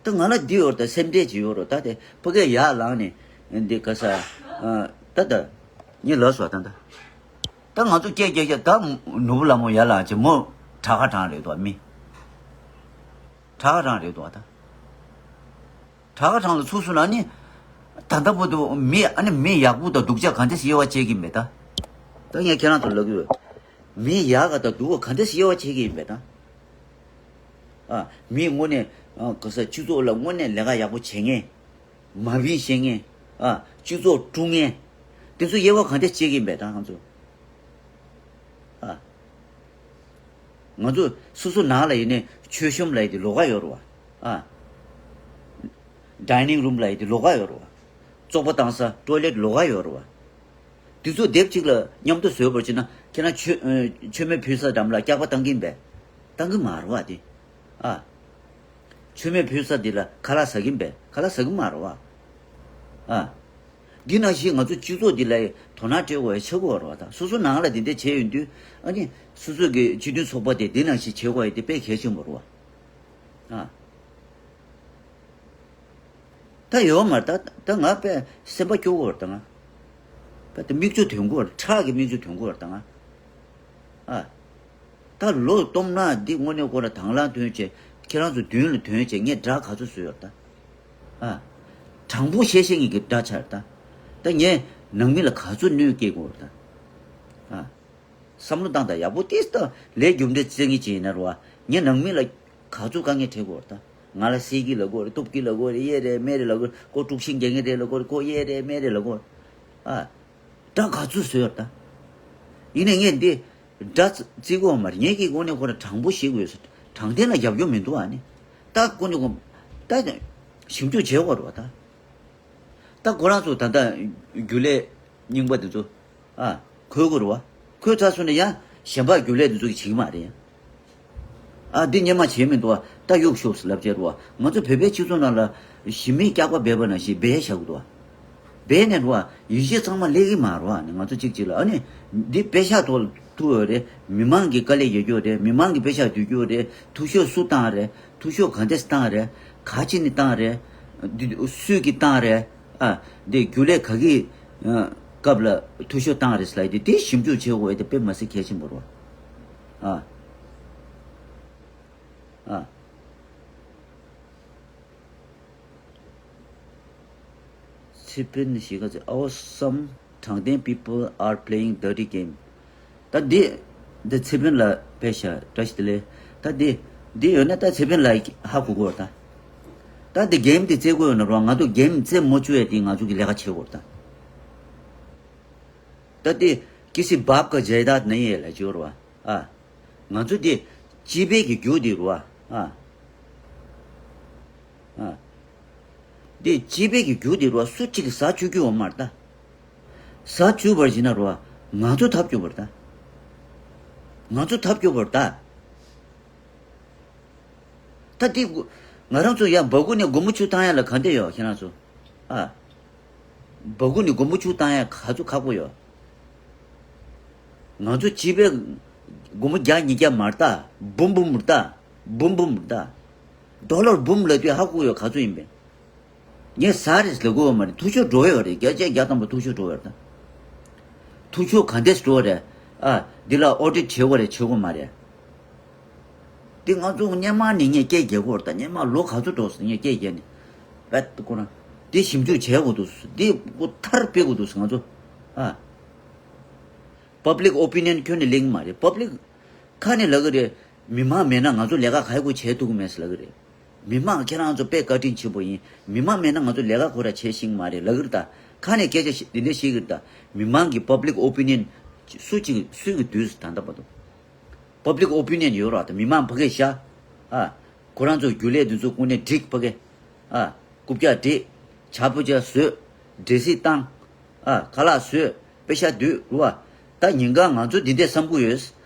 ད་ང་ལ་འདི་ཡོད་རེད་ད། སེམས་ཁྲལ་ཅིག་ཡོད་རེད་ད། དེ་ཕ་གིར་ཡར་ལངས་ནས་འདི་ག་ས། ཨ། ད་ད་ངས་ལབ་སོང་ད་ད། ད་ང་ཚོ་སྐད་རྒྱག་རྒྱག་ད་ནོར་བུ་ལྷ་མོ་ཡར་ལངས་བྱས་མོ་དྲག་ག་དྲང་རེད་དོ། མི་དྲག་ག་དྲང་རེད་དོ་ད། དྲག་ག་དྲང་ལ་ཚུགས་སོང་ན་ནི། ད་ལྟ་བར་དུ་མི་ཨ་ནི་མི་ཡག་པོ་དང་སྡུག་ཅག་གང་འདྲས་དབྱེ་བ་ཕྱེ་གི་མེད་ད། ད་ངས་ཁྱེད་རང་ཚོར་ལབ་ཀྱི་ཡོད། མི་ཡག་ག་དང་སྡུག་ག་གང་འདྲས་དབྱེ་བ་ཕྱེ་གི་ཡིན་པས་ད། ཨ། མི་དངོས་གནས། ཨ། ག་ས་སྤྱི་ཚོགས་ལ་དངོས་གནས་ལས་ཀ་ཡག་པོ་བྱེད་མཁན། མ་བིན་བཤད་མཁན། ཨ། སྤྱི་ཚོགས་དཀྲུག་མཁན། དེ་ཚོ་དབྱེ་བ་གང་འདྲས་ཕྱེ་གི་ཡིན་པས་ད་ང་ཚོ། ཨ། ང་ཚོ་སོ་སོ་ནང་ལ་ཡིན་ནའི་མཆོད་གཤོམ་ལབ་ཡ་དེ་ལོགས་ཀ་ཡོད་རེད་བ། ཨ། ཌའི་ནིང་རུམ་ལབ་ཡ་དེ་ལོགས་ཀ་ཡོད་རེད་བ། བཙོག་པ་བཏང་ས་ཊོའི་ལེཊ་ལོགས་ཀ་ཡོད་རེད་བ། དེ་ཚོ་སྡེབ་གཅིག་ལ་མཉམ་དུ་བཟོས་པར་བྱས་ན་ཁྱེད་རང་མཆོད་མཆོད་མེ་ཕུལ་ས་འགྲམ་ལ་སྐྱག་པ་བཏང་གིན་པས། བཏང་གི་མ་རེད་བ་དེ། ཨ། མཆོད་མེ་ཕུལ་ས་དེ་ལ་ཁ་ལག་ཟ་གིན་པས། ཁ་ལག་ཟ་གི་མ་རེད་བ། ཨ། འདི་ནང་བཞིན་ང་ཚོ་སྤྱི་ཚོགས་འདི་ལ་དོ་སྣང་སྤྲད་དགོས་ཡ་ཆགས་ཀྱི་ཡོད་རེད་བ། ད་སོ་སོ་ནང་ལ་འདི་འདྲ་བྱས་ཡོང་དུས་ཨ་ནི་སོ་སོ་གི་སྤྱི་མཐུན་ཚོགས་པ་དེ་འདི་ནང་བཞིན་བྱེད་དགོས་ཡ་དེ་དཔེ་གལ་ཆེན་པོ་རེད་བ། ཨ། ད་ཡོད་མ་རེད། ད་ད་ང་དཔེ་སེམས་པ་སྐྱོ་གི་ཡོད་རེད། ད་ང་དཔེ་ད་མིག་ཆུ་ཐོན་གི་ཡོད་རེད། ཁྲག་གི་མིག་ཆུ་ཐོན་གི་ཡོད་རེད་ད་ང་། ཨ། ད་ལོ་སྟོང་ན་འདི་དངོས་གནས་ཁོ་ར་དང་བླངས་ཐོན་བྱས། ཁྱེད་རང་ཚོ་མདུན་ལ་ཐོན་བྱས་ངས་དགྲ་ག་ཚོད་བཟོས་ཡོད་ད། ཨ། དྲང་པོ་བཤད་བཤད་ངེད་ཀྱི་དགྲ་ཆགས་རེད་ད། ད་ངས་ནང་མི་ལ་ག་ཚོད་གནོད་སྐྱེལ་དགོས་རེད་ད། ཨ། བསམ་བློ་བཏང་དང་ཡག་པོ་ཏིས་ད་ལས་རྒྱུ་འབྲས་བརྩི་ངེས་ཅིག་ཡིན་ན་རེད་བ། ངས་ནང་མི་ལ་ག་ཚོད་དཀའ་ངལ་འཕྲད་དགོས་རེད་ད། ང་ལ་བསད་ཀྱི་ལབ་དགོས་རེད། གཏུབ་ཀྱི་ལབ་དགོས་རེད། གཡས་རེད་མེ་རེད་ལབ་དགོས་རེད། ཁོ་དཀྲུག་ཤིང་རྒྱག་གི་རེད་ལབ་དགོས་རེད། ཁོ་གཡས་རེད་མེ་རེད་ལབ་དགོས་རེད། ཨ། དགྲ་ག་ཚོད་བཟོས་ཡོད་ད། ཡིན་ནའི་ངས་འདི་དགྲ་བརྩི་གི་ཡོད་མ་རེད། ངེད་ཀྱི་དངོས་གནས་ཁོ་ར་དྲང་པོ་བཤད་དགོས་ཡོད་ས། དྲང་བདེན་ལ་རྒྱབ་སྐྱོར་མི་འདུག་ཨ་ནི། ད་དངོས་གནས་ཁོ་ད་ཞིབ་འཇུག་བྱེད་དགོས་རེད་བ་ད། ད་ཁོ་རང་ཚོ་ད་ལྟ་རྒྱུན་ལས་རྙིང་པ་དེ་ཚོ་ཨ་འཁོད་དགོས་རེད་བ། འཁོད་ཚར་སོང་ན་ཡང་གཞན་པ་རྒྱུན་ལས་དེ་ཚོ་གིས་བྱེད་ཀྱི་མ་རེད། ཨ་འདི་སྔོན་མ་བྱས་མི་འདུག་བ། ད་གཡུག་ཤོག་ལབ་བྱས་རེད་བ། ང་ཚོ་བོད་པའི་སྤྱི་ཚོགས་ནང་ལ་གཞི་མེད་སྐྱག་པ་སྦས་པ་ནང་བཞིན་སྦས་བཞག་གི་འདུག་བ། སྦས་ནས་རེད་བ། ཡིད་ཆེས་ཚང་མ་སླེབས་ཀྱི་མ་རེད་བ། ནི་ང་ཚོ་གཅིག་གཅིག་ལ་ཨ་ནི་འདི་པེ་ཤག་ཐོག་ཐུག་ཡོད་རེད། མི་མང་གི་དཀའ་ལས་ཡོད་རྒྱུ་རེད། མི་མང་གི་པེ་ཤག་བསྡུ་རྒྱུ་རེད། འཐུས་ཤོར་སུ་བཏང་རེད། འཐུས་ཤོར་ག་འདྲས་བཏང་རེད། ག་ཅི་ནས་བཏང་རེད། འདི་སུས་ཀྱིས་བཏང་རེད། ཨ་འདི་རྒྱུན་ལས་ག་གི་ཨ་སྐབས་ལ་འཐུས་ཤོར་བཏང་རེད་ཟེར་ལབ་ཡ་དེ་དེ་ཞིབ་འཇུག་བྱེད་དགོས་ཡ་དེ་དཔེ་མ་སྲིད་གལ་ཆེན་པོ་རེད་བ། ཨ་ཨ། ཚེ་ཕན་ཞིག་ག་ཚེ། Our some དྲང་བདེན་people are playing dirty game. ད་འདི་འདི་ཚེ་ཕན་ལ་དཔེ་ཤ་བཀྲ་ཤིས་བདེ་ལེགས། ད་འདི་འདི་ཡོད་ན་ད་ཚེ་ཕན་ལ་ཧ་གོ་གོ་ད། ད་འདི་གེམ་འདི་རྩེ་དགོས་ཡོད་ན་རོ། ང་ཚོ་གེམ་རྩེ་མ་བཅུག་ཡ་དེ་ང་ཚོ་གི་ལས་ཀ་བྱེད་དགོས་ད། ད་འདི་ཀི་སི་བབ་ཀ་ཇའི་དཱད་ནི་ཡེ་ལ་ཅོ་རོ་ཨ། ང་ཚོ་འདི་སྤྱི་པའི་གི་རྒྱུ་འདི་རོ་ཨ། ཨ། འདི་སྤྱི་པའི་གི་རྒྱུ་འདི་རོ་སུ་གཅིག་གིས་ཟ་བཅུག་རྒྱུ་ཡོད་མ་རེད་ད། ཟ་བཅུག་པར་བྱེད་ན་རོ་ང་ཚོ་ཐབས་སྐྱོ་བར་ད། ང་ཚོ་ཐབས་སྐྱོ་བར་ད། ད་འདི་ང་རང་ཚོ་ཡང་སྦ་ཁུག་ནས་སྒོར་མོ་བཅུ་བཏང་ཡ་ལ་ག་འདྲ་ཡོད་ཁྱེད་རང་ཚོ། ཨ། སྦ་ཁུག་ནས་སྒོར་མོ་བཅུ་བཏང་ཡ་ག་ཚོད་ཁག་པོ་ཡོད། ང་ཚོ་སྤྱི་པའི་སྒོར་མོ་བརྒྱ་ཉིས་བརྒྱ་མ་རེད་ད། འབུམ་འབུམ་རེད་ད། འབུམ་འབུམ་རེད་ད། ཌོ་ལར་འབུམ་ལབ་དུས་ཧ་གོ་ཡོད་ག་ཚོད་ཡིན་པས། ངས་ཟ་རེད་ལབ་དགོས་པ་མ་རེད། འཐུས་ཤོར་འགྲོ་ཡོད་རེད། བརྒྱ་ཆ་བརྒྱ་ཐམ་པ་འཐུས་ཤོར་འགྲོ་ཡོད་རེད་ད། འཐུས་ཤོར་ག་འདྲས་འགྲོ་རེད། ཨ་འདི་ལ་ཨོ་ཌིཊ་བྱེད་དགོས་རེད་བྱེད་དགོས་མ་རེད། འདི་ང་ཚོ་སྔོན་མ་ནས་ངས་སྐད་རྒྱག་གི་ཡོད་རེད་ད། སྔོན་མ་ལོ་ག་ཚོད་འགྲོ་སོང་ངས་སྐད་རྒྱག་ནས། རྦད་དེ་ཁོ་རང་འདི་ཞིབ་འཇུག་བྱེད་དགོས་འདུག་འདི་ཁོ་མཐར་སྤེལ་དགོས་འདུག་ང་ཚོ། ཨ། པབ་ལིག་ཨོ་པི་ནི་ཡན་ཁྱོན་ནས་གླེང་གི་མ་རེད། པབ་ལིག་ཁ་ནས་ལབ་གི་རེད། མི་མང་མེད་ན་ང་ཚོ་ལས་ཀ་ག་ཡི་གུ་བྱེད་ཐུབ་གི་མེད་ཟེར་ལབ་གི་རེད། མི་མང་ཁྱེད་རང་ཚོ་དཔེ་བཀའ་དྲིན་ཆེན་པོ་ཡིན། མི་མང་མེད་ན་ང་ཚོ་ལས་ཀ་ཁོ་ར་བྱེད་ཤེས་གི་མ་རེད་ལབ་གི་རེད་ད། ཁ་ནས་སྐད་ཆ་ཞིག་འདི་འདྲ་བཤད་གི་རེད་ད། མི་མང་གི་པབ་ལིག་ཨོ་པི་ནི་ཡན་སུ་གཅིག་སུས་གི་འདུས་ད་ལྟ་བར་དུ། པབ་ལིག་ཨོ་པི་ནི་ཡན་ཡོད་ར་ད། མི་མང་ཕ་གི་ཤ། ཨ། ཁོ་རང་ཚོ་རྒྱུན་ལས་འདི་ཚོ་ཀུན་ནས་འགྲིག་ཕ་གི། ཨ། རྐུབ་བཀྱག་སྒྲིག་ཇ་ཕོར་ཇ་བཟོས། འབྲས་སིལ་བཏང་། ཨ། ཁ་ལག་བཟོས། པེ་ཤ་བསྡུས་རུ་བ། ད་ཉིན་གང་ང་ཚོ་འདི་འདྲས་བསམ་གི་ཡོད།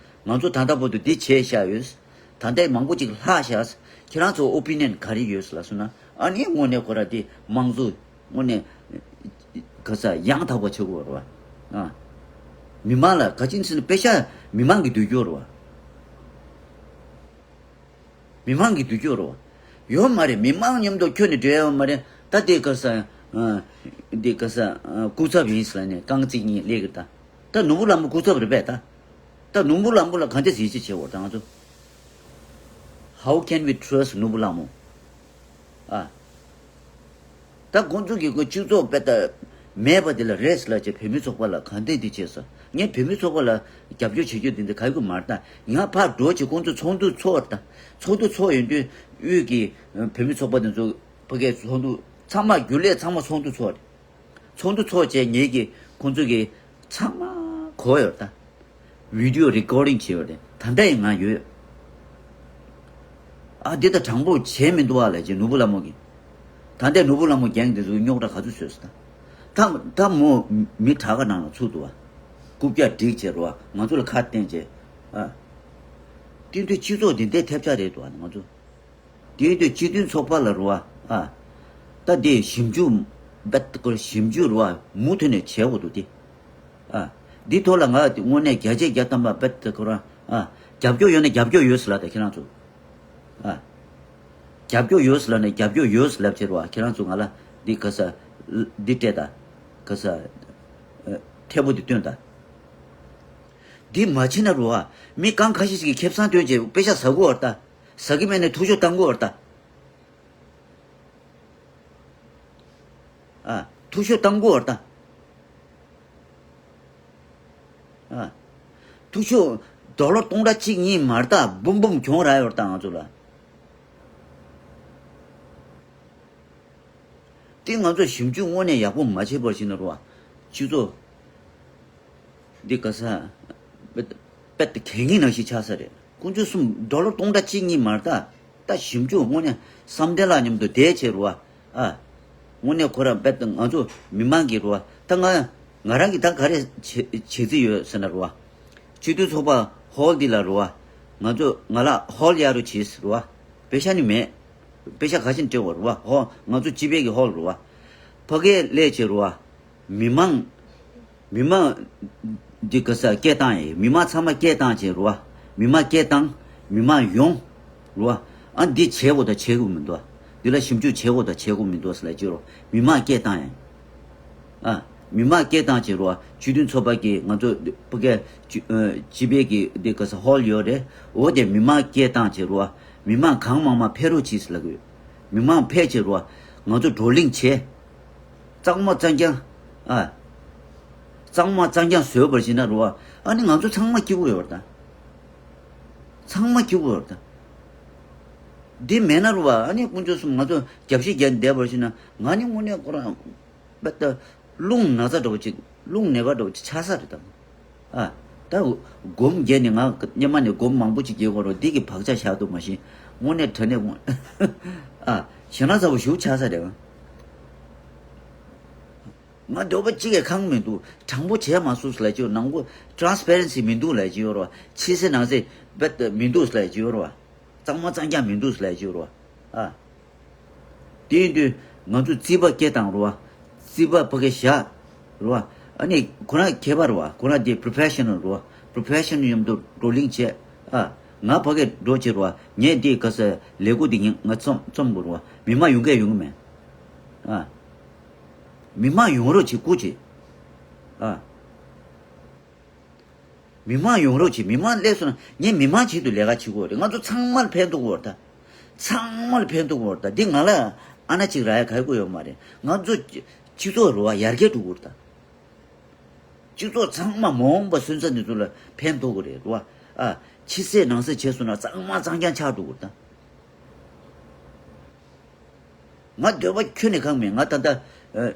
ང་ཚོ་ད་ལྟ་བར་དུ་འདི་བྱས་བཞག་ཡོད། ད་ལྟའི་མང་པོ་ཅིག་ལྷག་བཞག་ཁྱེད་རང་ཚོ་ཨོ་པི་ནི་ཡན་ག་རེ་ཡོད་ལབ་སོང་ན། ཨ་ནི་དངོས་གནས་ཁོ་ར་འདི་དམངས་གཙོ་དངོས་གནས་ག་ས་ཡང་དག་པ་བྱེད་དགོས་རེད་བ། ཨ། མི་མང་ལ་ག་ཅི་ཟེར་ན་པེ་ཤ་མི་མང་གིས་བསྡུ་རྒྱུ་རེད་བ། མི་མང་གིས་བསྡུ་རྒྱུ་རེད་བ། ཡོད་མ་རེད། མི་མང་མཉམ་དུ་ཁྱོན་ནས་འབྲེལ་ཡོད་མ་རེད། ད་དེ་ག་ས། ཨ། དེ་ག་ས། ཨ། སྐུ་ཚབ་ཡིན་ཟེར་ནས་རྐང་རྩེད་གཉིས་སླེབས་གི་རེད་ད། ད་ནོར་བུ་ལྷ་མོ་སྐུ་ཚབ་རེད་པས་ད། ད་ནོར་བུ་ལྷ་མོ་ལ་ག་འདྲས་ཡིད་ཆེས་བྱེད་དགོས་ད་ང་ཚོ། How can we trust ནོར་བུ་ལྷ་མོ། ཨ། ད་ཁོང་ཚོ་གི་ཁོ་སྤྱི་ཚོགས་དཔེ་ད་མེད་པ་དེ་ལ་རེས་ལ་བྱས་བོད་མི་ཚོགས་པ་ལ་ག་འདྲས་འདི་བྱས་སོ། ངས་བོད་མི་ཚོགས་པ་ལ་རྒྱབ་སྐྱོར་བྱེད་རྒྱུ་དེ་འདྲ་ག་ཡི་གུ་མ་རེད་ད། ང་ཕར་འགྲོ་བྱས་ཁོང་ཚོ་ཚོགས་འདུ་ཚོགས་རེད་ད། ཚོགས་འདུ་ཚོགས་ཡོང་དུས་དབུས་ཀྱི་བོད་མི་ཚོགས་པ་དེ་ཚོ་ཕ་གིའི་ཚོགས་འདུ་ཚང་མ་རྒྱུན་ལས་ཚང་མ་ཚོགས་འདུ་ཚོགས་རེད། ཚོགས་འདུ་ཚོགས་བྱས་ངེད་ཀྱིས་ཁོང་ཚོ་གི་ཚང་མ་གོ་ཡོད་ད། བི་ཌི་ཡོ་རི་ཀོར་ཌིང་བྱས་ཡོད་རེད། ད་ལྟ་ཡང་ང་ཡོད། ཨ་འདི་ད་དྲང་པོ་བྱས་མི་འདུག་ཨ་ལབ་ཅེས་ནོར་བུ་ལྷ་མོ་གིས། ད་ལྟའི་ནོར་བུ་ལྷ་མོ་རྒྱང་འདི་ཚོ་རྙོག་དྲ་ག་ཚོད་བཟོས་སོང་ད། ད་ད་མོ་མི་དྲག་ག་ནང་ལ་ཚུད་འདུག་ཨ། རྐུབ་བཀྱག་སྒྲིག་བྱས་རོ་ཨ་ང་ཚོ་ལ་ཁ་བསྟན་བྱས། ཨ། དེ་དུས་སྤྱི་ཚོགས་འདི་འདྲའི་ཐེབས་ཆག་རེད་འདུག་ཨ་ང་ཚོ། དེའི་དུས་སྤྱི་མཐུན་ཚོགས་པ་ལ་རུ་བ་ཨ། ད་དེ་ཞིབ་འཇུག་ རྦད་དེ་ཁོ་རང་ཞིབ་འཇུག་རུ་བ་མུ་མཐུད་ནས་བྱེད་དགོས་འདུག་སྟེ། ཨ། འདི་ཐོག་ལ་ང་དངོས་གནས་བརྒྱ་ཆ་བརྒྱ་ཐམ་པ་རྦད་དེ་ཁོ་རང་ཨ། རྒྱབ་སྐྱོར་ཡོད་ན་རྒྱབ་སྐྱོར་ཡོད་ཟེར་ལབ་དང་ཁྱེད་རང་ཚོ། ཨ། རྒྱབ་སྐྱོར་ཡོད་ཟེར་ལབ་ནས་རྒྱབ་སྐྱོར་ཡོད་ཟེར་ལབ་བྱེད་རུ་བ་ཁྱེད་རང་ཚོ་ང་ལ་འདི་ག་ས། འདི་སྤྲད་དང་། ག་ས། ཨ། ཐད་པོ་འདི་སྟོན་དང་། འདི་མ་བྱེད་ན་རུ་བ་མི་གང་ཁ་ཤས་ཤིག་གིས་ཁེ་བཟང་སྟོན་བྱས་དཔེ་ཆ་ཟ་དགོས་བར་ལྟ། ཟ་གི་མེད་ནས་ཐུགས་ཤོར་བཏང་དགོས་བར་ལྟ། ཨ། ཐུགས་ཤོར་བཏང་དགོས་བར་ལྟ། ཨ། ཐུགས་ཤོར་ཌོ་ལར་སྟོང་ཕྲག་གཅིག་གཉིས་མར་ལྟ་འབུམ་འབུམ་གྱོང་རག་ཡོད་ལྟ་ང་ཚོ་ལ། དེ་ང་ཚོ་ཞིབ་འཇུག་དངོས་གནས་ཡག་པོ་མ་བྱས་པར་ཕྱིན་ན་རུ་བ། སྤྱི་ཚོགས་འདི་ག་ས། དཔེ་དེ་གད་སྙིགས་ནང་བཞིན་ཆགས་ས་རེད། དཀོན་མཆོག་གསུམ་ཌོ་ལར་སྟོང་ཕྲག་གཅིག་གཉིས་མར་ལྟ། ད་ཞིབ་འཇུག་དངོས་གནས་བསམ་གཏན་ལགས་མཉམ་དུ་བསྡད་བྱས་རུ་བ། ཨ། དངོས་གནས་ཁོ་རང་རྦད་དེ་ང་ཚོ་མི་མང་གི་རུ་བ། ད་ང་ང་རང་གིས་ད་ག་རེ་བྱེད་བྱེད་རྩིས་ཡོད་ཟེར་ན་རུ་བ། སྤྱི་མཐུན་ཚོགས་པ་ཧོལ་འདི་ལ་རུ་བ། ང་ཚོ་ང་ལ་ཧོལ་གཡར་རོགས་བྱེད་ཟེར་རུ་བ། པེ་ཤ་ནི་མེད། པེ་ཤ་ག་ཤེད་སྤྲད་དགོས་རུ་བ། ཧོ། ང་ཚོ་སྤྱི་པའི་གི་ཧོལ་རུ་བ། ཕ་གིར་སླེབས་བྱས་རུ་བ། མི་མང་། མི་མང་། འདི་ག་ས་སྐད་བཏང་ཡིན། མི་མང་ཚང་མ་སྐད་བཏང་བྱས་རུ་བ། མི་མང་སྐད་བཏང་། མི་མང་ཡོང་། རུ་བ། ཨ་འདི་བྱེད་དགོས་དང་བྱེད་དགོས་མི་འདུག་འདི་ལ་ཞིབ་འཇུག་བྱེད་དགོས་དང་བྱེད་དགོས་མི་འདུག་ཟེར་ལབ་ཀྱི་རུ་བ། མི་མང་སྐད་བཏང་ཡིན། ཨ། མི་མང་སྐད་བཏང་བྱས་རུ་བ། སྤྱི་མཐུན་ཚོགས་པ་གི་ང་ཚོ་ཕ་གིར་སྤྱི་ཨ། སྤྱི་པའི་གི་འདི་ག་ས་ཧོལ་ཡོད་རེད། འོ་དེ་མི་མང་སྐད་བཏང་བྱས་རུ་བ། མི་མང་གང་མང་མང་ཕེབས་རོགས་གྱིས་ལབ་གི་ཡོད། མི་མང་ཕེབས་བྱས་རུ་བ། ང་ཚོ་བགྲོ་གླེང་བྱས། གཙང་མ་གཙང་རྐྱང་། ཨ། གཙང་མ་གཙང་རྐྱང་བཟོས་པར་བྱས་ན་རུ་བ། ཨ་ནི་ང་ཚོ་ཚང་མ་སྐྱིད་པོ་ཡོད་རེད་ད། ཚང་མ་སྐྱིད་པོ་ཡོད་རེད་ད། འདི་མེད་ན་རུ་བ། ཨ་ནི་དཀོན་མཆོག་གསུམ་ང་ཚོ་རྒྱབ་བཤིག་རྒྱག་བསྡད་པར་བྱས་ན་ང་ནི་དངོས་གནས་ཁོ་རང་། རྦད་དེ་རླུང་ན་ཚ་འདྲ་བོ་ཅིག་རླུང་ནད་པ་འདྲ་བོ་ཅིག་ཆགས་ས་རེད་དམ། ཨ། ད་སྒོམ་བརྒྱབ་ནས་ང་སྔོན་མ་ནས་སྒོམ་མང་པོ་ཅིག་བརྒྱབ་ཀྱི་ཡོད་རེད། འདི་གི་བག་ཆགས་བཞག་འདུག་མ་གཞི་དངོས་གནས་དྲང་གནས་དངོས། ཨ། ཞེད་སྣང་ཚ་པོ་ཞེ་པོ་ཆགས་ས་རེད། ང་འདོད་པ་གཅིག་གིས་ཁེངས་མི་འདུག་དྲང་པོ་བྱས་མ་སོང་ཟེར་ལབ་ཀྱི་ཡོད། ནང་ཁུལ་ཊ་རན་སི་པེ་རེན་སི་མི་འདུག་ལབ་ཀྱི་ཡོད་རེད་བ། ཕྱི་གསལ་ནང་གསལ་རྦད་དེ་མི་འདུག་ལབ་ཀྱི་ཡོད་རེད་བ། གཙང་མ་གཙང་རྐྱང་མི་འདུག་ལབ་ཀྱི་ཡོད་རེད་བ། ཨ། དེ་ཡིན་དུས་ང་ཚོ་རྩིས་པ་སྐད་བཏང་རེད་བ། རྩིས་པ་ཕ་གིར་བཞག་རེད་བ། ཨ་ནི་ཁོ་རང་མཁས་པ་རེད་བ། ཁོ་རང་དེ་པོ་རོ་ཕེ་ཤ་ནལ་རེད་བ། པོ་རོ་ཕེ་ཤ་ནལ་མཉམ་དུ་བགྲོ་གླེང་བྱས། ཨ། ང་ཕ་གིར་འགྲོ་བྱེད་རེད་བ། ངས་འདི་ག་ས་ལས་འགུལ་འདི་ངས་ང་རྩོམ་རྩོམ་དགོས་རེད་བ། མི་མང་ཡོང་གི་ཡོང་གི་མེད། ཨ། མི་མང་ཡོང་རོགས་བྱེད་སྐུ་མཁྱེན། ཨ། མི་མང་ཡོང་རོགས་བྱེད། མི་མང་སླེབས་སོང་ན་ངས་མི་མང་ཆེད་དུ་ལས་ཀ་བྱེད་དགོས་རེད། ང་ཚོ་ཚང་མར་ཕན་ཐོགས་དགོས་རེད་ད། ཚང་མར་ཕན་ཐོགས་དགོས་རེད་ད། འདི་ང་ལ་ཨ་ན་གཅིག་རག་ཡ་ག་རེ་དགོས་ཡོད་མ་རེད། ང་ཚོ་སྤྱི་ཚོགས་རེད་བ། ཡར་རྒྱས་འགྲོ་དགོས་རེད་ད། སྤྱི་ཚོགས་ཚང་མ་མ་འོངས་པ་སོན་རྩ་འདི་ཚོ་ལ་ཕན་ཐོགས་དགོས་རེད་རེད་བ། ཨ། ཕྱི་གསལ་ནང་གསལ་བྱས་སོང་ན་གཙང་མ་གཙང་རྐྱང་ཆགས་འགྲོ་དགོས་རེད་ད། ང་འདོད་པ་ཁྱོན་ནས་ཁེངས་མེད། ང་ད་ལྟ་ཨ།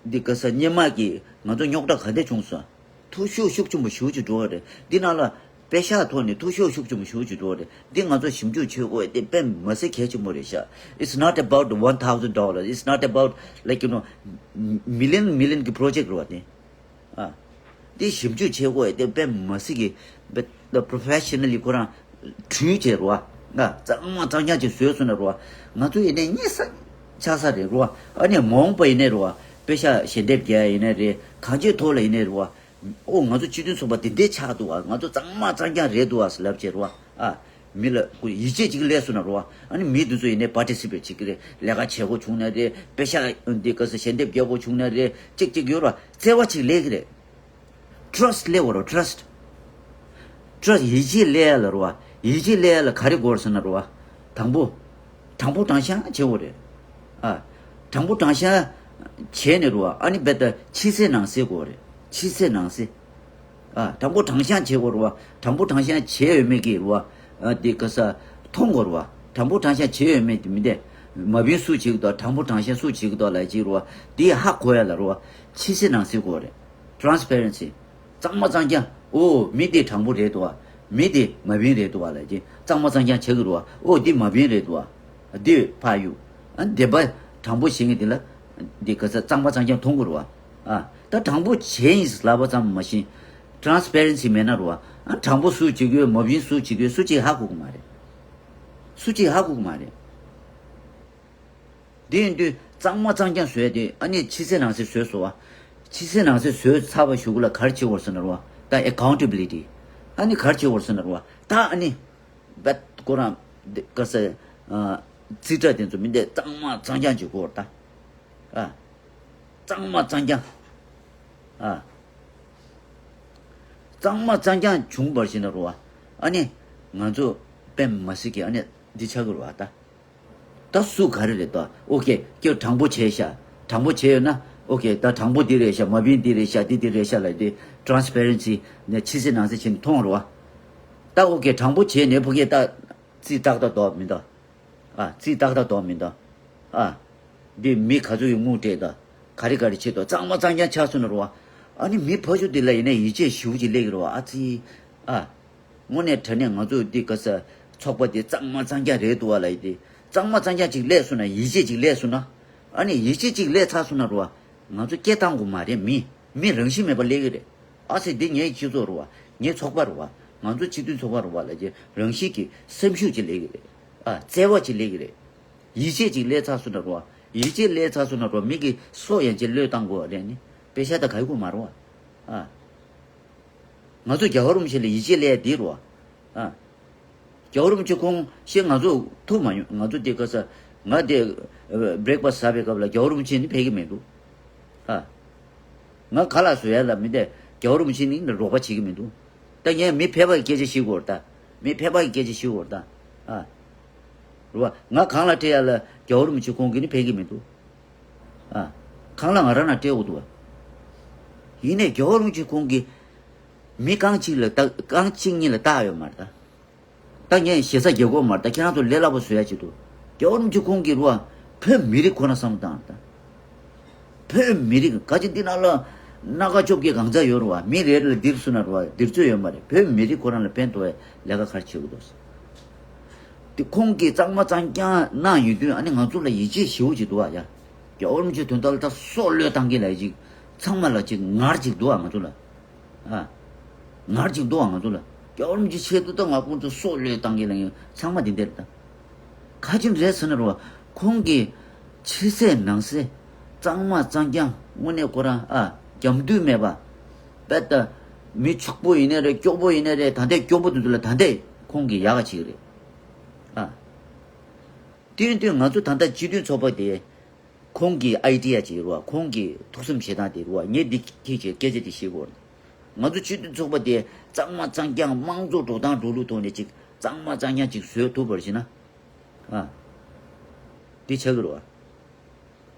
འདི་ག་ས་སྔོན་མ་གི་ང་ཚོ་རྙོག་དྲ་ག་འདྲ་བྱུང་སོང་། འཐུས་ཤོར་ཤུགས་ཆེན་པོ་ཞེ་པོ་ཅིག་འགྲོ་བ་རེད། འདི་ནང་ལ་པེ་ཤ་ཐོག་ནས་འཐུས་ཤོར་ཤུགས་ཆེན་པོ་ཞེ་པོ་ཅིག་འགྲོ་བ་རེད། འདི་ང་ཚོ་ཞིབ་འཇུག་བྱེད་དགོས་དེ་དཔེ་མི་སྲིད་གལ་ཆེན་པོ་རེད་ཤག It's not about one thousand dollars. It's not about, like, you know, million million གི་པོ་རོ་ཇེག་རེད་བ་དེ། ཨ། འདི་ཞིབ་འཇུག་བྱེད་དགོས་དེ་དཔེ་མི་སྲིད་གི་དཔེ་པོ་རོ་ཕེ་ཤ་ནལ་ལི་ཁོ་རང་གྲོས་བྱས་རེད་བ། ཨ། གཙང་མ་གཙང་རྐྱང་ཅིག་བཟོས་སོང་ན་རེད་བ། ང་ཚོ་ཡིན་ནའི་རྙེད་ས་ཆགས་ས་རེད་རེད་བ། ཨ་ནི་མ་འོངས་པ་ཡིན་ནའི་རེད་བ། པེ་ཤ་ཞལ་འདེབས་རྒྱག་ཡིན་ནའི་རེད། གང་ཅིའི་ཐོག་ལ་ཡིན་ནའི་རེད་བ། ཨོ་ང་ཚོ་སྤྱི་མཐུན་ཚོགས་པ་འདི་འདྲས་ཆགས་འདུག་བ། ང་ཚོ་གཙང་མ་གཙང་རྐྱང་རེད་འདུག་བ་ཟེར་ལབ་བྱས་རེད་བ། ཨ། མི་ལ་ཁོ་ཡིད་ཆེས་ཅིག་སླེབས་སོང་ན་རེད་བ། ཨ་ནི་མི་འདི་ཚོ་ཡིན་ནའི་པར་ཊི་སི་པེཊ་བྱེད་ཀྱི་རེད། ལས་ཀ་བྱེད་དགོས་བྱུང་ན་རེད། པེ་ཤ་འདི་ག་ས་ཞལ་འདེབས་རྒྱག་དགོས་བྱུང་ན་རེད། ཅིག་ཅིག་ཡོད་རེད་བ། བརྩེ་བ་ཅིག་སླེབས་ཀྱི་རེད། ཊ་ར་སི་ཊི་སླེབས་དགོས་རེད། ཊ་ར་སི་ཊི། ཊ་ར་སི་ཊི། ཡིད་ཆེས་སླེབས་ཡ་ལ་རེད་བ། ཡིད་ཆེས་སླེབས་ཡ་ལ་ག་རེ་དགོས་རེད་ཟེར་ན་རེད་བ། དང་པོ། དྲང་པོ་དྲང་བཞག་བྱེད་དགོས་རེད། ཨ། དྲང་པོ་དྲང་བཞག་བྱས་ནས་རེད་བ། ཨ་ནི་རྦད་དེ་ཕྱི་གསལ་ནང་གསལ་དགོས་རེད། ཕྱི་གསལ་ནང་གསལ། ཨ། དྲང་པོ་དྲང་བཞག་བྱེད་དགོས་རེད་བ། དྲང་པོ་དྲང་བཞག་བྱས་ཡོད་མེད་ཀྱི་རེད་བ། ཨ། དེ་ག་ས་མཐོང་དགོས་རེད་བ། དྲང་པོ་དྲང་བཞག་བྱས་ཡོད་མེད་དེ་མི་འདྲ། མ་བིན་སུ་བྱེད་ཀྱི་འདུག་དྲང་པོ་དྲང་བཞག་སུ་བྱེད་ཀྱི་འདུག་ལབ་ཀྱི་རེད་བ། དེ་ཧ་གོ་ཡ་ལ་རེད་བ། ཕྱི་གསལ་ནང་གསལ་དགོས་རེད། ཊ་རན་སི་པེ་རེན་སི། གཙང་མ་གཙང་རྐྱང་། ཨོ་མི་དེ་དྲང་པོ་རེད་འདུག་བ། མི་དེ་མ་བིན་རེད་འདུག་བ་ལབ་ཀྱི། གཙང་མ་གཙང་རྐྱང་བྱེད་ཀྱི་རེད་བ། ཨོ་འདི་མ་བིན་རེད་འདུག་བ། འདི་ཕར་གཡུག་ཨ། བདེན་པ་དྲང་པོ་བྱེད་མཁན་དེ་ལ་འདི་ག་ས་གཙང་མ་གཙང་རྐྱང་མཐོང་དགོས་རེད་བ། ཨ། ད་དྲང་པོ་བྱས་ཡིན་ལབ་པ་ཙམ་མ་ཤེས། ཊ་རན་སི་པེ་རེན་སི་མེད་ན་རེད་བ། ཨ། དྲང་པོ་སུ་བྱེད་ཀྱི་ཡོད། མ་བིན་སུ་བྱེད་ཀྱི་ཡོད། སུ་གཅིག་ཧ་གོ་གི་མ་རེད། སུ་གཅིག་ཧ་གོ་གི་མ་རེད། དེ་ཡིན་དུས་ གཙང་མ་གཙང་རྐྱང་བཟོས་ཏེ་ཨ་ནི་ཕྱི་གསལ་ནང་གསལ་བཟོས་སོང་བ། ཕྱི་གསལ་ནང་གསལ་བཟོས་ཚར་བ་གཞུག་ལ་ག་རེ་བྱེད་དགོས་ཟེར་ན་རེད་བ། ད་ཨེ་ཀའུན་ཊེ་བི་ལི་ཊི། ཨ་ནི་ག་རེ་བྱེད་དགོས་ཟེར་ན་རེད་བ། ད་ཨ་ནི། བད་ཁོ་རང་། འདི་ག་ས། ཨ། རྩིས་ཁྲ་དེ་ཚོ་མི་འདི་གཙང་མ་གཙང་རྐྱང་བྱེད་དགོས་རེད་ད། ཨ། གཙང་མ་གཙང་རྐྱང་། ཨ། གཙང་མ་གཙང་རྐྱང་བྱུང་བར་བྱས་ན་རེད་བ། ཨ་ནི། ང་ཚོ་དཔེ་མ་སྲིད་ཀྱི་ཨ་ནི་འདི་ཆགས་ཀྱི་རེད་བ་ད། ད་སུ་ག་རེ་རེད་ད། ཨོ་ཁེ། ཁྱོད་དྲང་པོ་བྱས་ཤག་དྲང་པོ་བྱས་ཡོད་ན། ཨོ་ཁེ། ད་དྲང་པོ་འདི་རེད་ཤག་མ་བིན་འདི་རེད་ཤག་འདི་འདི་རེད་ཤག་ལབ་དུས་ཊ་རན་སི་པེ་རེན་སི་ནས་ཕྱི་གསལ་ནང་གསལ་བྱས་ནས་མཐོང་རེད་བ། ད་ཨོ་ཁེ། དྲང་པོ་བྱས་ནས་ཕ་གིར་ད་རྩིས་ཏག་ཏག་འདུག་མི་འདུག་ཨ། རྩིས་ཏག་ཏག་འདུག་མི་འདུག་ཨ། འདི་མི་ག་ཚོད་ཀྱི་དངུལ་སྤྲད་འདུག་ག་རེ་ག་རེ་བྱེད་འདུག་གཙང་མ་གཙང་རྐྱང་ཆགས་སོང་ན་རེད་བ། ཨ་ནི་མི་ཕ་ཤུལ་དེ་ལ་ཡིན་ནའི་ཡིད་ཆེས་ཞེ་པོ་ཅིག་སླེབས་ཀྱི་རེད་བ། ཨ་ཙི། ཨ། དངོས་གནས་དྲང་གནས་ང་ཚོ་འདི་ག་ས་ཚོགས་པ་འདི་གཙང་མ་གཙང་རྐྱང་རེད་འདུག་བ་ལབ་ཡིན་ཏེ། གཙང་མ་གཙང་རྐྱང་ཅིག་སླེབས་སོང་ན། ཡིད་ཆེས་ཅིག་སླེབས་སོང་ན། ཨ་ནི་ཡིད་ཆེས་ཅིག་སླེབས་ཚར་སོང་ན་རེད་བ། ང་ཚོ་སྐད་བཏང་དགོས་མ་རེད། མི་མི་རང་བཞིན་མེད་པ་སླེབས་ཀྱི་རེད། ཨ་ཙི། འདི་ངའི་སྤྱི་ཚོགས་རེད་བ། ངའི་ཚོགས་པ་རེད་བ། ང་ཚོ་སྤྱི་མཐུན་ཚོགས་པ་རེད་བ་ལབ་ཀྱི་རང་བཞིན་གྱི་སེམས་ཤུགས་ཅིག་སླེབས་ཀྱི་རེད། ཨ། བརྩེ་བ་ཅིག་སླེབས་ཀྱི་རེད། ཡིད་ཆེས་ཅིག་སླེབས་ཚར་སོང་ན་རེད་བ། ཡིད་ཆེས་སླེབས་ཚར་སོང་ན་རེད་བ། མི་གི་སྲོག་ཡན་ཆད་བློས་བཏང་དགོས་པ་རེད་ནི། པེ་ཤ་ད་ག་ཡི་དགོས་མ་རེད་བ། ཨ། ང་ཚོ་རྒྱལ་བ་རིན་པོ་ཆེ་ལ་ཡིད་ཆེས་སླེབས་ཡ་འདི་རེད་བ། ཨ། རྒྱལ་བ་རིན་པོ་ཆེ་ཁོང་ཤེས་ང་ཚོ་ཐུག་མ་མྱོང་། ང་ཚོ་དེ་ག་ས། ང་དེ་བྷི་རེག་ཕ་སི་ཟ་བའི་སྐབས་ལ་རྒྱལ་བ་རིན་པོ་ཆེ་ནི་ཕེབས་ཀྱི་མི་འདུག་ཨ། ང་ཁ་ལག་བཟོ་ཡ་ལ་མི་དེ་རྒྱལ་བ་རིན་པོ་ཆེ་ནི་རོགས་པ་བྱེད་ཀྱི་མི་འདུག་ད་ངས་མི་ཕལ་པ་གི་སྐད་ཆ་བཤད་དགོས་རེད་ད། མི་ཕལ་པ་གི་སྐད་ཆ་བཤད་དགོས་རེད་ད། ཨ། རེད་བ། ང་གང་ལ་སྤྲད་ཡ་ལ་རྒྱལ་བ་རིན་པོ་ཆེ་ཁོང་གིས་ནི་ཕེབས་ཀྱི་མི་འདུག་ཨ། གང་ལ་ང་རང་ན་སྤྲད་དགོས་འདུག་བ། ཡིན་ནའི་རྒྱལ་བ་རིན་པོ་ཆེ་ཁོང་གིས་མི་རྐང་གཅིག་ལ་ད་རྐང་གཅིག་གཉིས་ལ་བལྟ་ཡོད་མ་རེད་ད། ད་ངས་ཞེ་ས་རྒྱག་དགོས་མ་རེད། ད་ཁྱེད་རང་ཚོ་ལས་སླ་པོ་བཟོ་ཡ་ཆེད་དུ། རྒྱལ་བ་རིན་པོ་ཆེ་ཁོང་གིས་རུ་བ། བོད་མི་རིགས་ཁོ་ན་བསམ་བློ་བཏང་རེད་ད། བོད་མི་རིགས་ག་ཅི་འདི་ནང་ལ་སྣ་ཁ་བཅོ་བརྒྱད་གང་ཚ་ཡོད་རུ་བ། མི་རེ་རེ་ལ་འདིར་སུ་ན་རུ་བ་འདིར་ཚོད་ཡོད་མ་རེད། བོད་མི་རིགས་ཁོ་རང་ལ་ཕན་ཐོགས་པའི་ལས་ཀ་ག་རེ་བྱེད་དགོས་འདུག་དེ་ཁོང་གིས་གཙང་མ་གཙང་རྐྱང་གནང་ཡོད་དུས། ཨ་ནི་ང་ཚོ་ལ་ཡིད་ཆེས་ཞེ་པོ་ཅིག་འདུག་ཨ་ཡ། རྒྱལ་བ་རིན་པོ་ཆེ་དོན་དག་ལ་ད་སྲོག་བློས་བཏང་གི་ལ་ཡ་ཅིག་ཚང་མ་ལ་ཅིག་ངར་ཅིག་འདུག་ཨ་ང་ཚོ་ལ། ཨ། ངར་ཅིག་འདུག་ཨ་ང་ཚོ་ལ། རྒྱལ་བ་རིན་པོ་ཆེ་ཆེད་དུ་ད་ང་ཁོང་ཚོ་སྲོག་བློས་བཏང་གི་ལ་ཡིན། ཚང་མ་དེ་འདྲ་རེད་ད། ག་ཅི་རེད་ཟེར་ན་རོ། ཁོང་གིས་ཕྱི་གསལ་ནང་གསལ། གཙང་མ་གཙང་རྐྱང་། དངོས་གནས་ཁོ་རང་ཨ་རྒྱབ་མདུན་མེད་པ། དཔེ་ད། མི་ཕྱུག་པོ་ཡིན་ནའི་རེད། སྐྱོ་པོ་ཡིན་ནའི་རེད། ད་ལྟའི་སྐྱོ་པོ་དེ་ཚོ་ལ་ད་ལྟའི་ཁོང་གིས་ཡག་ག་བྱེད་ཀྱི་རེད། ཨ། དེ་ཡིན་དུས་ང་ཚོ་ད་ལྟ་སྤྱི་མཐུན་ཚོགས་པ་དེ། ཁོང་གི་ཨའི་ཌི་ཡ་ཅིག་རུ་བ། ཁོང་གི་ཐུགས་བསམ་བཞེས་སྟངས་དེ་རུ་བ། ངས་འདི་ཁྱེད་ཀྱི་སྐད་ཆ་དེ་བཤད་དགོས་རེད། ང་ཚོ་སྤྱི་མཐུན་ཚོགས་པ་དེ་གཙང་མ་གཙང་རྐྱང་། དམངས་གཙོ་འགྲོ་སྟངས་འགྲོ་ལུགས་ཐོག་ནས་ཅིག་གཙང་མ་གཙང་རྐྱང་ཅིག་བཟོས་ཐུབ་པར་བྱས་ན། ཨ། འདི་ཆགས་ཀྱི་རེད་བ།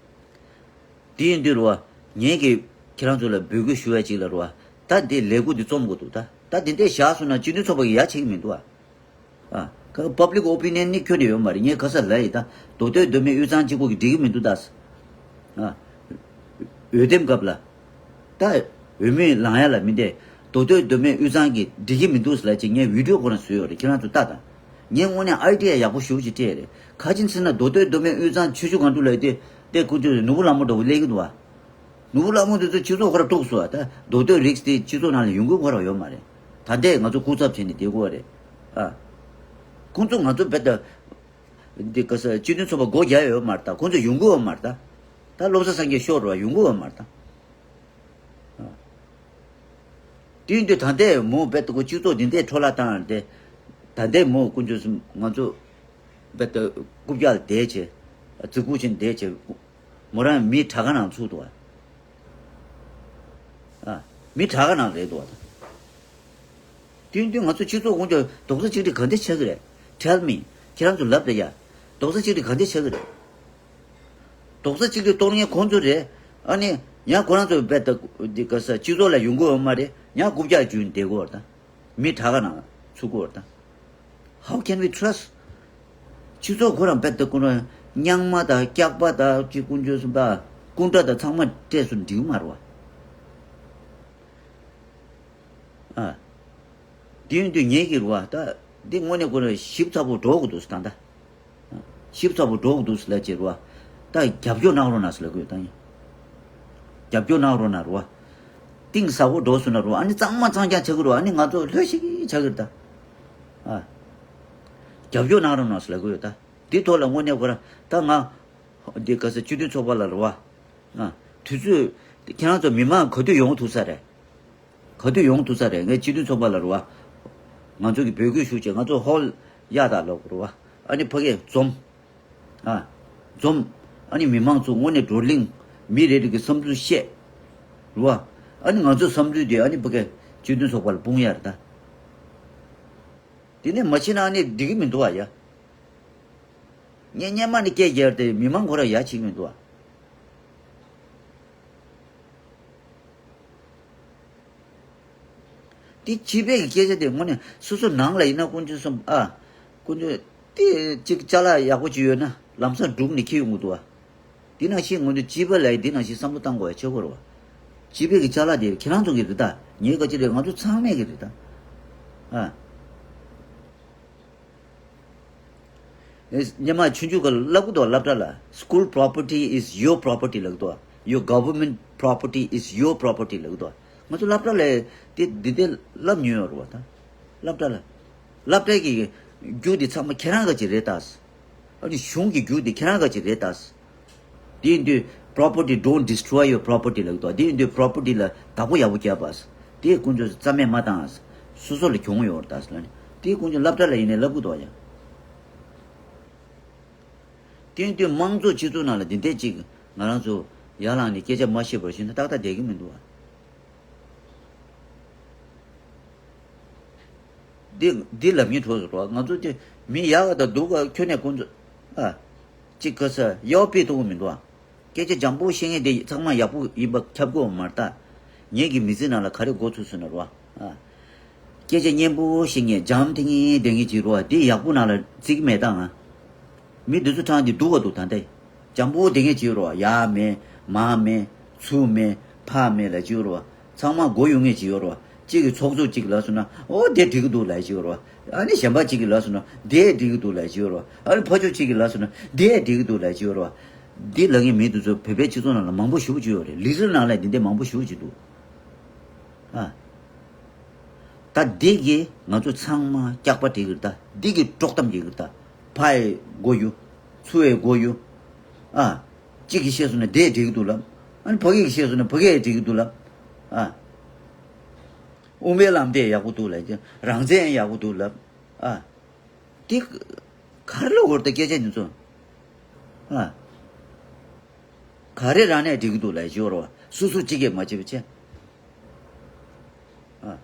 དེ་ཡིན་དུས་རུ་བ། ངས་ཀྱི་ཁྱེད་རང་ཚོ་ལ་འབོད་སྐུལ་ཞུ་བ་ཅིག་ལ་རུ་བ། ད་འདི་ལས་འགུལ་འདི་རྩོམ་དགོས་འདུག་ད་ད་འདི་འདྲས་བཞག་སོང་ན་སྤྱི་མཐུན་ཚོགས་པ་གི་ཡ་བྱེད་ཀྱི་མི་འདུག་ཨ། ཨ། ཁ་ཁ་public opinion་ནི་ཁྱོན་ནས་ཡོད་མ་རེད། ངས་ཁ་ས་ལབ་ཡིན། ད་མདོ་སྟོད་མདོ་སྨད་དབུས་གཙང་གཅིག་པོ་གིས་འགྲིག་གི་མི་འདུག་ད། ཨ། འོས་འདེམས་སྐབས་ལ། ད་འོས་མི་ལངས་ཡ་ལ་མི་འདེ། མདོ་སྟོད་མདོ་སྨད་དབུས་གཙང་གིས་འགྲིག་གི་མི་འདུག་ལབ་ཅིག་ངས་video་ཁོ་རང་བཟོས་ཡོད་རེད། ཁྱེད་རང་ཚོ་ལྟ་དང་། ངས་དངོས་གནས་idea་ཡག་པོ་ཞེ་པོ་ཅིག་སྤྲད་རེད། ག་ཅི་ཟེར་ན་མདོ་སྟོད་མདོ་སྨད་དབུས་གཙང་ཆོས་བཞུགས་སྒང་དྲུག་ལབ་ཡ་དེ། དེ་ཀུན་སྤྱོད་ནོར་བུ་ལྷ་མོ་འདྲ་བོ་སླེབས་ཀྱི་འདུག་བ། ནོར་བུ་ལྷ་མོ་དེ་ཚོ་སྤྱི་ཚོགས་ཁོ་ར་གཏུགས་སོང་བ། ད་མདོ་སྟོད་རིགས་དེ་སྤྱི་ཚོགས་ནང་ལ་ཡོང་གི་ཁོ་ར་ཡོད་མ་རེད། ད་ལྟའི་ང་ཚོ་སྐུ་ཚབ་བྱས་ནས་བསྡད་དགོས་རེད། ཨ། ཁོང་ཚོ་ང་ཚོ་བེད་ད། འདི་ག་ས་སྤྱི་མཐུན་ཚོགས་པ་སྒོ་རྒྱག་ཡོད་མ་རེད་ད། ཁོང་ཚོ་ཡོང་གི་ཡོད་མ་རེད་ད། ད་བློ་བཟང་སངས་རྒྱས་ཤོར་བ་ཡོང་གི་ཡོད་མ་རེད་ད། ཨ། དེ་ཡིན་དུས་ད་ལྟའི་མོ་བེད་ད་ཁོ་སྤྱི་ཚོགས་འདི་འདྲའི་འཕྲོ་བརླག་བཏང་ཡ་དེ། ད་ལྟའི་མོ་དཀོན་མཆོག་གསུམ་ང་ཚོ་བེད་ད་རྐུབ་བཀྱག་ལ་བསྡད་བྱས། རྫིག་པོ་བྱས་ནས་བསྡད་བྱས། མོ་རང་མི་དྲག་ཁ་ནང་ཚུད་འདུག་བ། ཨ། མི་དྲག་ཁ་ནང་རེད་འདུག་བ། དེ་ཡིན་དུས་ང་ཚོ་སྤྱི་ཚོགས་ཁོངས་ཀྱི་རྡོག་རྩ་གཅིག་སྒྲིལ་ག་འདྲ་ཆགས་ཀྱི་རེད། Tell me། ཁྱེད་རང་ཚོ་ལབ་ད་ཡ། རྡོག་རྩ་གཅིག་སྒྲིལ་ག་འདྲ་ཆགས་ཀྱི་རེད། རྡོག་རྩ་གཅིག་སྒྲིལ་གཏོང་མཁན་ཁོང་ཚོ་རེད། ཨ་ནི་ཡང་ཁོ་རང་ཚོ་བེད་ད་འདི་ག་ས་སྤྱི་ཚོགས་ལ་ཡོང་གི་ཡོད་མ་རེད། ཡང་རྐུབ་བཀྱག་བརྒྱུད་བསྡད་དགོས་རེད་ད། མི་དྲག་ཁ་ནང་ཚུད་དགོས་རེད་ད། How can we trust? སྤྱི་ཚོགས་ཁོ་རང་བེད་ད་ཁོ་རང་རྙིང་མ་དང་སྐྱག་པ་དང་ཅིག་དཀོན་མཆོག་གསུམ་པ་སྐུ་འདྲ་དང་ཚང་མ་སྤྲད་སོང་འགྲིག་མ་རེད་བ། ཨ། དེ་ཡིན་དུས་ངེད་ཀྱི་རུ་བ་ད། འདི་དངོས་གནས་ཁོ་རང་ཞིབ་ཚགས་པོ་འགྲོ་དགོས་འདུག་ཟེར་ད་ལྟ། ཞིབ་ཚགས་པོ་འགྲོ་དགོས་འདུག་ཟེར་ལབ་བྱས་རུ་བ། ད་རྒྱབ་སྐྱོར་གནང་རོགས་གནང་ཟེར་ལབ་དགོས་ད་ཡིན། རྒྱབ་སྐྱོར་གནང་རོགས་གནང་རུ་བ། གཏིང་ཟབ་པོ་འགྲོ་སོང་ན་རུ་བ། ཨ་ནི་གཙང་མ་གཙང་རྐྱང་ཆགས་ཀྱི་རུ་བ། ཨ་ནི་ང་ཚོ་ལྷོད་ཤིག་ཆགས་ཀྱི་རེད་ད། ཨ། རྒྱབ་སྐྱོར་གནང་རོགས་གནང་ཟེར་ལབ་དགོས་ཡོད་ད། འདི་ཐོག་ལ་དངོས་གནས་ཁོ་རང་ད་ང་ འདི་ག་ས་སྤྱི་མཐུན་ཚོགས་པ་ལ་རེད་བ། ཨ། དུས་ཚོད། ཁྱེད་རང་ཚོ་མི་མང་ག་དུས་ཡོང་ཐུབ་ས་རེད། ག་དུས་ཡོང་ཐུབ་ས་རེད། ངས་སྤྱི་མཐུན་ཚོགས་པ་ལ་རེད་བ། ང་ཚོ་གི་འབོད་སྐུལ་ཞུ་བྱས། ང་ཚོ་ཧོལ་གཡར་དང་ལབ་རེད་བ། ཨ་ནི་ཕ་གིར་འཛོམས། ཨ། འཛོམས། ཨ་ནི་མི་མང་ཚོ་དངོས་གནས་བགྲོ་གླེང་། མི་རེ་རེ་གི་བསམ་ཚུལ་བཤད། རེད་བ། ཨ་ནི་ང་ཚོའི་བསམ་ཚུལ་དེ་ཨ་ནི་ཕ་གིར་སྤྱི་མཐུན་ཚོགས་པ་ལ་སྤུངས་ཡ་རེད་ད། དེ་ནས་མ་བྱས་ན་ཨ་ནི་འགྲིག་གི་མི་འདུག་ཨ་ཡ། སྔོན་སྔོན་མ་ནས་སྐད་རྒྱག་དེ་མི་མང་ཁོ་རང་ཡ་བྱེད་ཀྱི་མི་འདུག་ཨ། དེ་སྤྱི་པའི་གི་སྐད་ཆ་དེ་དངོས་གནས་སོ་སོ་ནང་ལ་ཡིན་ན་དཀོན་མཆོག་གསུམ་ཨ། དཀོན་མཆོག་དེ་གཅིག་ཅ་ལག་ཡག་པོ་ཅིག་ཡོད་ན་ལམ་སང་སྒྲུག་ནས་འཁྱེར་ཡོང་གི་འདུག་ཨ། དེ་ནང་བཞིན་ངོ་འདི་སྤྱི་པ་ལ་ཡི་དེ་ནང་བཞིན་བསམ་བློ་བཏང་དགོས་ཡ་ཆེ་བོ་རེད་བ། སྤྱི་པའི་གི་ཅ་ལག་དེ་ཁྱེད་རང་ཚོ་གི་རེད་ད། ངའི་ག་ཅི་རེད། ང་ཚོ་ཚང་མའི་གི་རེད་ད། ཨ། སྔོན་མ་ཆུང་ཆུང་སྐབས་ལ་སླེབས་ཀྱི་འདུག་སློབ་གྲྭ་ལ། School property is your property ལབ་ཀྱི་འདུག Your government property is your property ལབ་ཀྱི་འདུག་ང་ཚོ་སློབ་གྲྭ་ལ་དེ་འདི་དེ་བསླབ་མྱོང་ཡོད་རེད་བ་ད། སློབ་གྲྭ་ལ། སློབ་གྲྭའི་གི་རྒྱུ་དེ་ཚང་མ་ཁྱེད་རང་ག་ཅི་རེད་ད། ཨ་ནི་གཞུང་གི་རྒྱུ་དེ་ཁྱེད་རང་ག་ཅི་རེད་ད། དེ་ཡིན་དུས་property, don't destroy your property ལབ་ཀྱི་འདུག་དེ་ཡིན་དུས་property ལ་བདག་པོ་ཡག་པོ་རྒྱབ་པ། དེ་དཀོན་མཆོག་རྩ་མེད་མ་བཏང་། སོ་སོ་ལ་གྱོང་ཡོད་རེད་ད་ཟེར་ལབ་ནས། དེ་དཀོན་མཆོག་སློབ་གྲྭ་ལ་ཡིན་ནའི་བསླབ་ཀྱི་འདུག་ཡ། དེ་ཡིན་དུས་དམངས་གཙོ་སྤྱི་ཚོགས་ནང་ལ་འདི་འདྲས་ཅིག་ང་རང་ཚོ་ཡར་ལངས་ནས་སྐད་ཆ་མ་བཤད་པར་ཞིག་ན་ཏག་ཏག་བསྡད་ཀྱི་མི་འདུག་བ། འདི་འདི་ལབ་ཉེན་འགྲོ་ཟེར་བ། ང་ཚོ་དེ་མི་ཡག་ག་དང་སྡུག་ག་ཁྱོན་ནས་ཁོང་ཚོ་ཨ། ཅིག་ག་ས་ཡག་པོ་སྤེལ་ཐུབ་ཀྱི་མི་འདུག་ཨ། སྐད་ཆ་འཇམ་པོ་བཤད་མཁན་དེ་ཚང་མ་ཡག་པོ་ཡིན་པ་ཁྱབ་ཀྱི་ཡོད་མ་རེད་ད། ངེད་ཀྱི་མི་ཚེ་ནང་ལ་ག་རེ་འགོ་ཚུགས་སོང་ན་རོ་ཨ། སྐད་ཆ་སྙན་པོ་བཤད་མཁན་འཇམ་ཐིང་ངེ་བསྡད་མཁན་ཅིག་རོ་ཨ། དེ་ཡག་པོ་ནང་ལ་བརྩི་གི་མེད་ད་ང་། མི་འདི་ཚོ་ཕྲང་སྟེ་སྡུག་ག་འདུག་ད་ལྟ། འཇམ་པོ་བསྡད་མཁན་ཅིག་ཡོད་རེད་བ། ཡར་མེད་མར་མེད་ཚུར་མེད་ཕར་མེད་ལབ་ཅིག་ཡོད་རེད་བ། ཚང་མ་མགོ་གཡུག་མཁན་ཅིག་ཡོད་རེད་བ། གཅིག་གིས་ཚོགས་གཙོ་གཅིག་ལབ་སོང་ན་ཨོ་དེ་འགྲིག་གི་འདུག་ལབ་ཅིག་ཡོད་རེད་བ། ཨ་ནི་གཞན་པ་གཅིག་གིས་ལབ་སོང་ན་དེ་འགྲིག་གི་འདུག་ལབ་ཅིག་ཡོད་རེད་བ། ཨ་ནི་ཕར་ཕྱོགས་གཅིག་གིས་ལབ་སོང་ན་དེ་འགྲིག་གི་འདུག་ལབ་ཅིག་ཡོད་རེད་བ། འདི་ལབ་མཁན་མི་འདི་ཚོ་བོད་པའི་སྤྱི་ཚོགས་ནང་ལ་མང་པོ་ཞེ་པོ་ཅིག་ཡོད་རེད། ལི་ཙི་ནང་ལ་འདི་འདྲ་མང་པོ་ཞེ་པོ་ཅིག་འདུག་ཨ། ད་འདི་གིས་ང་ཚོ་ཚང་མ་སྐྱག་པ་སྒྲིག་གི་རེད་ད། འདི་གིས་དཀྲོག་གཏམ་སྒྲིག་གི་རེད་ད། ཕར་ཡི་མགོ་གཡུག་ཚུར་ཡི་མགོ་གཡུག་ཨ། གཅིག་གིས་བཤད་སོང་ན་དེས་འགྲིག་གི་འདུག་ལབ། ཨ་ནི་ཕ་གི་གིས་བཤད་སོང་ན་ཕ་གིས་འགྲིག་གི་འདུག་ལབ། ཨ། དབུ་མའི་ལམ་དེ་ཡག་པོ་འདུག་ལབ། རང་བཙན་ཡག་པོ་འདུག་ལབ། ཨ། དེ་ག་རེ་ལ་འོར་ད་སྐད་ཆ་འདི་ཚོ། ཨ། ག་རེ་རང་ནས་འགྲིག་གི་འདུག་ལབ་ཞོར་བ་སོ་སོ་གཅིག་གིས་མ་བྱེད་པ་བྱས། ཨ།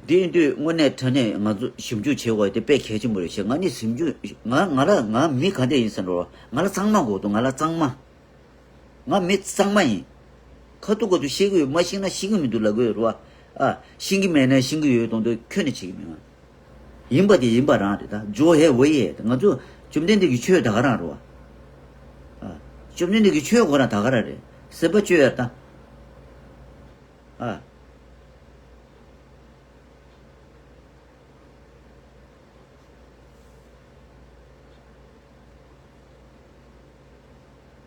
འདི་ཡིན་དུས་དངོས་གནས་དྲང་གནས་ང་ཚོ་ཞིབ་འཇུག་བྱེད་དགོས་དེ་དཔེ་གལ་ཆེན་པོ་རེད་ཤག་ང་ནི་ཞིབ་འཇུག་ང་ང་ར་ང་མི་ག་འདྲ་ཡིན་ཟེར་འགྲོ་བ། ང་ལ་གཙང་མ་དགོས་འདུག་ང་ལ་གཙང་མ། ང་མི་གཙང་མ་ཡིན། ཁ་ཐུག་ཁ་ཐུག་ཤེས་ཀྱི་ཡོད། མ་ཤེས་ན་ཤེས་ཀྱི་མི་འདུག་ལབ་ཀྱི་ཡོད་རེད་བ། ཨ། ཤེས་ཀྱི་མེད་ན་ཤེས་ཀྱི་ཡོད་གཏོང་དུས་ཁྱོན་ནས་བྱེད་ཀྱི་མེད་ང་། ཡིན་པ་དེ་ཡིན་པ་རང་རེད་ད། ཇོ་ཧེ་ཝེ་ཡེ། ང་ཚོ་བཅོམ་ལྡན་འདས་ཀྱི་ཆོས་ད་ག་རང་རེད་བ། ཨ། བཅོམ་ལྡན་འདས་ཀྱི་ཆོས་ཁོ་རང་ད་ག་རང་རེད། སེམས་པ་བཅོས་ཡ་ད། ཨ།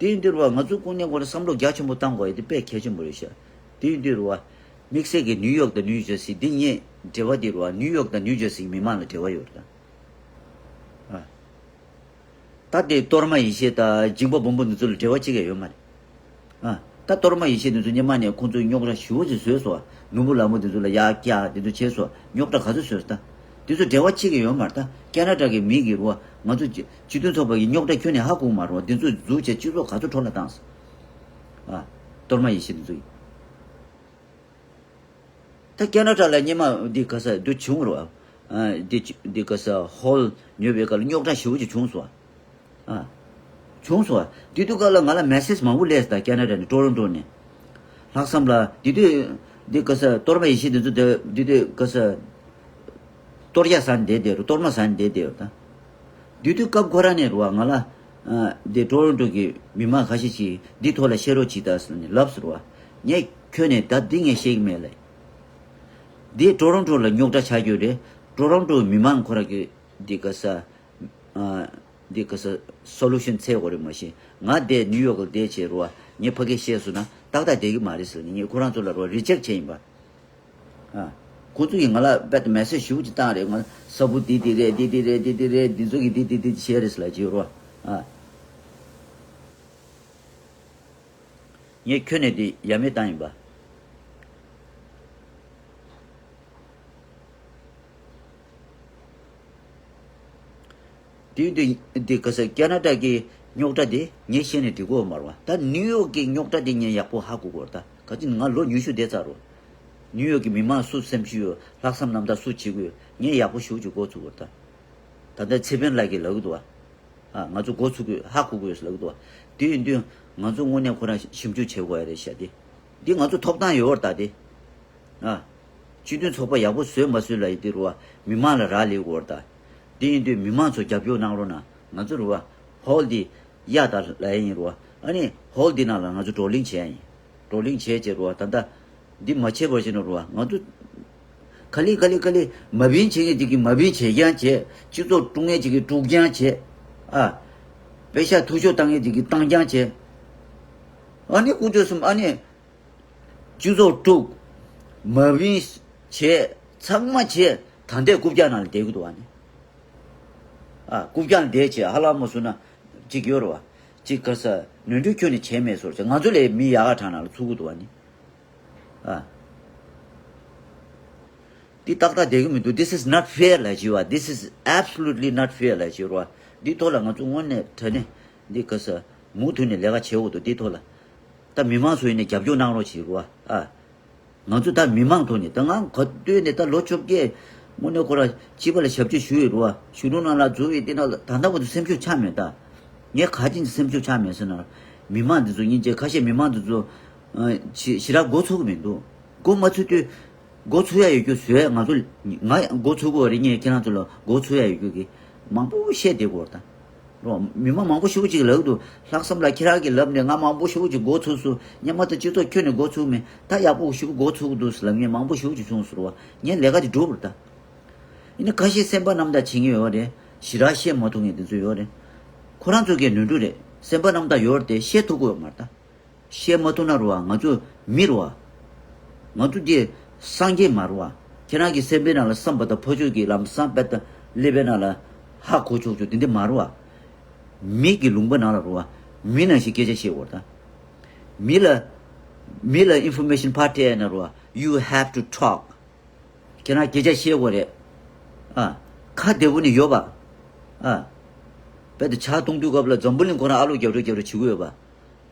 དེ་ཡིན་དུས་རེད་བ། ང་ཚོ་དངོས་གནས་ཁོ་རང་བསམ་བློ་རྒྱ་ཆེན་པོ་བཏང་དགོས་ཡ་དེ་དཔེ་གལ་ཆེན་པོ་རེད་ཤག་དེ་ཡིན་དུས་རེད་བ། དམིགས་བསལ་གྱི་ནིའུ་ཡོག་དང་ནིའུ་ཇར་སི་འདི་གཉིས་འབྲེལ་བ་དེ་རེད་བ། ནིའུ་ཡོག་དང་ནིའུ་ཇར་སི་གི་མི་མང་ལ་འབྲེལ་བ་ཡོད་རེད་ད། ཨ། ད་དེ་གཏོར་མ་ཡེ་ཤེས་དང་འཇིགས་པ་སྦོམ་པོ་འདི་ཚོ་ལ་འབྲེལ་བ་གཅིག་ཀྱང་ཡོད་མ་རེད། ཨ། ད་གཏོར་མ་ཡེ་ཤེས་འདི་ཚོ་སྔོན་མ་ནས་ཁོང་ཚོས་རྙོག་དྲ་ཞེ་པོ་ཅིག་བཟོས་སོང་བ། ནོར་བུ་ལྷ་མོ་འདི་ཚོ་ལ་ཡར་བཀྱག་འདི་ཚོ་བྱས་སོང་བ། རྙོག་དྲ་ག་ཚོད་བཟོས་སོང་ད། འདི་ཚོ་འབྲེལ་བ་གཅིག་ཀྱང་ཡོད་མ་རེད་ད། ཁེ་ན་ཌ་གི་མི་གིས་རེད་བ། ང་ཚོ་སྤྱི་སྤྱི་མཐུན་ཚོགས་པ་གི་རྙོག་དྲ་ཁྱོན་ནས་ཧ་གོ་གི་མ་རེད་བ། འདི་ཚོ་འཛུགས་བྱས་སྤྱི་ཚོགས་ག་ཚོད་འཕྲོ་བརླག་བཏང་སོང་། ཨ། གཏོར་མ་ཡེ་ཤེས་འདི་ཚོ་ཡིས། ད་ཁེ་ན་ཌ་ལ་སྔོན་མ་འདི་ག་ས་འདི་བྱུང་རོ། ཨ། འདི་འདི་ག་ས་ཧོལ་ཉོས་པའི་སྐབས་ལ་རྙོག་དྲ་ཞེ་པོ་ཅིག་བྱུང་སོང་། ཨ། བྱུང་སོང་། འདི་དུས་སྐབས་ལ་ང་ལ་མེ་སེ་ཇི་མང་པོ་སླེབས་སོང་ད། ཁེ་ན་ཌ་ནས་ཊོ་རོན་ཊོ་ནས། ལྷག་བསམ་ལ་འདི་དུས་འདི་ག་ས་གཏོར་མ་ཡེ་ཤེས་འདི་ཚོ་འདི་འདི་དུས་ག་ས། གཏོར་རྒྱག་ཟ་ནས་བསྡད་བསྡད་རོ། གཏོར་མ་ཟ་ནས་བསྡད་བསྡད་རོ་ད། དེ་དུས་སྐབས་ཁོ་རང་ནས་རེད་བ། ང་ལ། ཨ། འདི་ཊོ་རོན་ཊོ་གི་མི་མང་ཁ་ཤས་ཅིག་འདི་ཐོག་ལ་བཤད་རོགས་གྱིས་ད་ཟེར་ནས་ལབ་ཟེར་བ། ངས་ཁྱོན་ནས་ད་འདི་ངས་བཤད་ཀྱི་མེད་ལབ། འདི་ཊོ་རོན་ཊོ་ལ་རྙོག་དྲ་ཆགས་རྒྱུ་རེད། ཊོ་རོན་ཊོ་མི་མང་ཁོ་རང་གི་འདི་ག་ས། ཨ། འདི་ག་ས་སོ་ལུ་ཤན་འཚོལ་དགོས་རེད། མ་གཞི་ང་འདི་ནིའུ་ཡོག་ལ་བསྡད་བྱས་རེད་བ། ངས་ཕ་གིར་བཤད་སོང་ན་ཏག་ཏག་བསྡད་ཀྱི་མ་རེད་ཟེར་ནས་ངས་ཁོ་རང་ཚོ་ལ་རེད་བ་རི་ཇེག་བྱས་ཡིན་པ། ཨ། ཁོ་ཚོ་ཡིས་ང་ལ་རྦད་དེ་མེ་སེ་ཇི་ཞེ་པོ་ཅིག་བཏང་རེད། ང་ས་བུ་འདི་འདི་རེད། འདི་འདི་རེད། འདི་འདི་རེད། འདི་ཚོ་གིས་འདི་འདི་འདི་བྱས་རེད་ཟེར་ལབ་ཀྱི་ཡོད་རེད་བ། ཨ། ངས་ཁྱོན་ནས་དེ་ཡ་མེད་བཏང་ཡིན་པ། དེ་དུས་འདི་ག་ས་ཀ་ན་ཌ་གི་རྙོག་དྲ་དེ་ངས་ཤེས་ནས་འགྲིག་གོ་མ་རེད་བ། ད་ནིའུ་ཡོག་གི་རྙོག་དྲ་དེ་ངས་ཡག་པོ་ཧ་གོ་གོ་རེད། ད་ག་ཅི་ང་ལོ་ཉི་ཤུ་བསྡད་ཚར་རོ། ནིའུ་ཡོག་གི་མི་མང་སུ་སེམས་ཤུགས་ཡོད། ལྷག་བསམ་རྣམ་དག་སུ་བྱེད་དགོས། ངས་ཡག་པོ་ཞེ་པོ་ཅིག་གོ་ཚུགས་གོ་རེད། ད་ད་ལྟ་ཚེ་ཕན་ལགས་ཀྱིས་ལབ་གི་འདུག་བ། ཨ། ང་ཚོ་འགོ་ཚུགས་དགོས། ཧ་གོ་དགོས་ལབ་འདུག་དེ་ཡིན་དུས་ང་ཚོ་དངོས་གནས་ཁོ་རང་ཞིབ་འཇུག་བྱེད་དགོས་ཡ་རེད་ཤག་དེ། འདི་ང་ཚོ་ཐོབ་ཐང་ཡོད་རེད་ད་དེ། ཨ། སྤྱི་མཐུན་ཚོགས་པ་ཡག་པོ་བཟོས་མ་བཟོས་ལབ་ཡ་དེ་རུ་བ་མི་མང་ལ་རག་ལས་དགོས་རེད་ད། དེ་ཡིན་དུས་མི་མང་ཚོ་རྒྱབ་སྐྱོར་གནང་རོགས་གནང་། ང་ཚོ་རུ་བ་ཧོལ་འདི་གཡར་ད་ལབ་ཡ་ཡིན་རུ་བ། ཨ་ནི་ཧོལ་འདི་ནང་ལ་ང་ཚོ་བགྲོ་གླེང་བྱས་ཡ་ཡིན། བགྲོ་གླེང་བྱས་བྱས་རུ་བ་ད་ལྟ། འདི་མ་བྱས་པར་བྱས་ན་རུ་བ་ང་ཚོ་ག་ལེ་ག་ལེ་ག་ལེ་མ་བིན་བྱེད་མཁན་ཅིག་གིས་མ་བིན་བྱེད་རྐྱང་བྱེད། སྤྱི་ཚོགས་དཀྲུག་མཁན་ཅིག་གིས་དཀྲུག་རྐྱང་བྱེད། ཨ། པེ་ཤ་འཐུས་ཤོར་བཏང་མཁན་ཅིག་གིས་བཏང་རྐྱང་བྱེད། ཨ་ནི་དཀོན་མཆོག་གསུམ། ཨ་ནི་སྤྱི་ཚོགས་དཀྲུག་མ་བིན་བྱེད། ཚང་མ་བྱེད། ད་ལྟའི་རྐུབ་བཀྱག་ནང་ལ་བསྡད་ཀྱི་འདུག་ཨ་ནི། ཨ། རྐུབ་བཀྱག་ནང་བསྡད་བྱས་ཧ་ལམ་མ་སོང་ན་ཅིག་ཡོད་རེད་བ། ཅིག་ག་ས་ནོར་འཁྲུལ་ཁྱོན་ནས་བྱས་མེད་བཟོ་འདྲ་བྱས། ང་ཚོ་ལས་མི་ཡག་ག་གྲངས་ནང་ལ་ཚུད་ཀྱི་འདུག་ཨ་ནི། ཨ། འདི་ཏག་ཏག་བསྡད་ཀྱི་མི་འདུག This is not fair ལབ་བྱས་བ། This is absolutely not fair ལབ་བྱས་རོ། འདི་ཐོག་ལ་ང་ཚོ་དངོས་གནས་དྲང་གནས་འདི་ག་ས་མུ་མཐུད་ནས་ལས་ཀ་བྱེད་དགོས་འདུག་འདི་ཐོག་ལ། ད་མི་མང་ཚོ་ཡིན་ནས་རྒྱབ་སྐྱོར་གནང་རོགས་བྱེད་རོ། ཨ། ང་ཚོ་ད་མི་མང་ཐོག་ནས་ད་ང་ག་དུས་ནས་ད་ལོ་བཅོ་བརྒྱད་དངོས་གནས་ཁོ་ར་སྤྱི་པ་ལ་ཞབས་ཕྱི་ཞུས་ཡོད་རོ། གཞོན་ནུ་ནང་ལ་འཛུལ་ཡོད། དེ་ནང་ལ་ད་ལྟ་བར་དུ་སེམས་ཤུགས་ཆག་མེད་ད། ངས་ག་ཅིག་སེམས་ཤུགས་ཆག་མེད་ཟེར་ན། མི་མང་འདི་ཚོ་སྙིང་རྗེ། ཁ་ཤས་མི་མང་འདི་ཚོ་ཨ་ཞི་ཞི་རག་འགོ་ཚུགས་ཀྱི་མི་འདུག་འགོ་མ་ཚུགས་དུས། འགོ་ཚུགས་ཡ་ཡོད་རྒྱུ་བཟོས། ང་ཚོ་ང་འགོ་ཚུགས་དགོས་རེད། ངས་ཁྱེད་རང་ཚོ་ལ་འགོ་ཚུགས་ཡ་ཡོད་རྒྱུ་གི་མང་པོ་བཤད་བསྡད་དགོས་རེད་ད། རོ། མི་མང་མང་པོ་ཞེ་པོ་ཅིག་ལབ་འདུག་ལྷག་བསམ་ལགས་ཁྱེད་རང་གིས་ལབ་ནས་ང་མང་པོ་ཞེ་པོ་ཅིག་འགོ་ཚུགས་སོང་། སྔོན་མ་ད་སྤྱི་ཚོགས་ཁྱོན་ནས་འགོ་ཚུགས་མེད། ད་ཡག་པོ་ཞེ་པོ་འགོ་ཚུགས་འདུག་ལབ་མཁན་མང་པོ་ཞེ་པོ་ཅིག་བྱུང་སོང་རོ། ངས་ལས་ཀ་དེ་འགྲུབ་རེད་ད། ཡིན་ན་ཁ་ཤས་སེམས་པ་རྣམ་དག་བྱེད་མཁན་ཡོད་རེད། ཞེ་དྲག་བཤད་མ་ཐུབ་མཁན་དེ་ཚོ་ཡོད་རེད། ཁོ་རང་ཚོ་གི་ནོར་འཁྲུལ་རེད། སེམས་པ་རྣམ་དག་ཡོད་རེད་དེ་བཤད་ཐུབ་ཀྱི་ཡོད་མ་རེད་ད། བཤད་མ་ཐུབ་ན་རུ་བ་ང་ཚོ་མི་རུ་བ། ང་ཚོ་འདི་སངས་རྒྱས་མ་རུ་བ། ཁྱེད་རང་གི་སེམས་པའི་ནང་ལ་བསམ་པ་དང་ཕ་ཆོས་ཀྱི་ལམ་བསམ་པ་དང་ཀླད་པའི་ནང་ལ་ཧ་གོ་ཆོག་ཆོག་དེ་འདི་མ་རུ་བ། མི་གི་ལུང་པ་ནང་ལ་རུ་བ། མི་ནང་བཞིན་སྐད་ཆ་བཤད་དགོས་རེད་ད། མི་ལ་མི་ལ་ཨིན་ཕོར་མེ་ཤན་ཕར་སྤྲད་ན་རུ་བ། You have to talk. ཁྱེད་རང་སྐད་ཆ་བཤད་དགོས་རེད། ཨ། ཁ་བདེ་པོ་ནི་ཡོད་པ། ཨ། དཔེ་དེ་ཇ་བཏུང་དུས་སྐབས་ལ་འཛམ་བུ་གླིང་ཁོ་རང་ཨ་ལོ་རྒྱབ་རོལ་རྒྱབ་རོལ་བྱེད་ཀྱི་ཡོད་པ།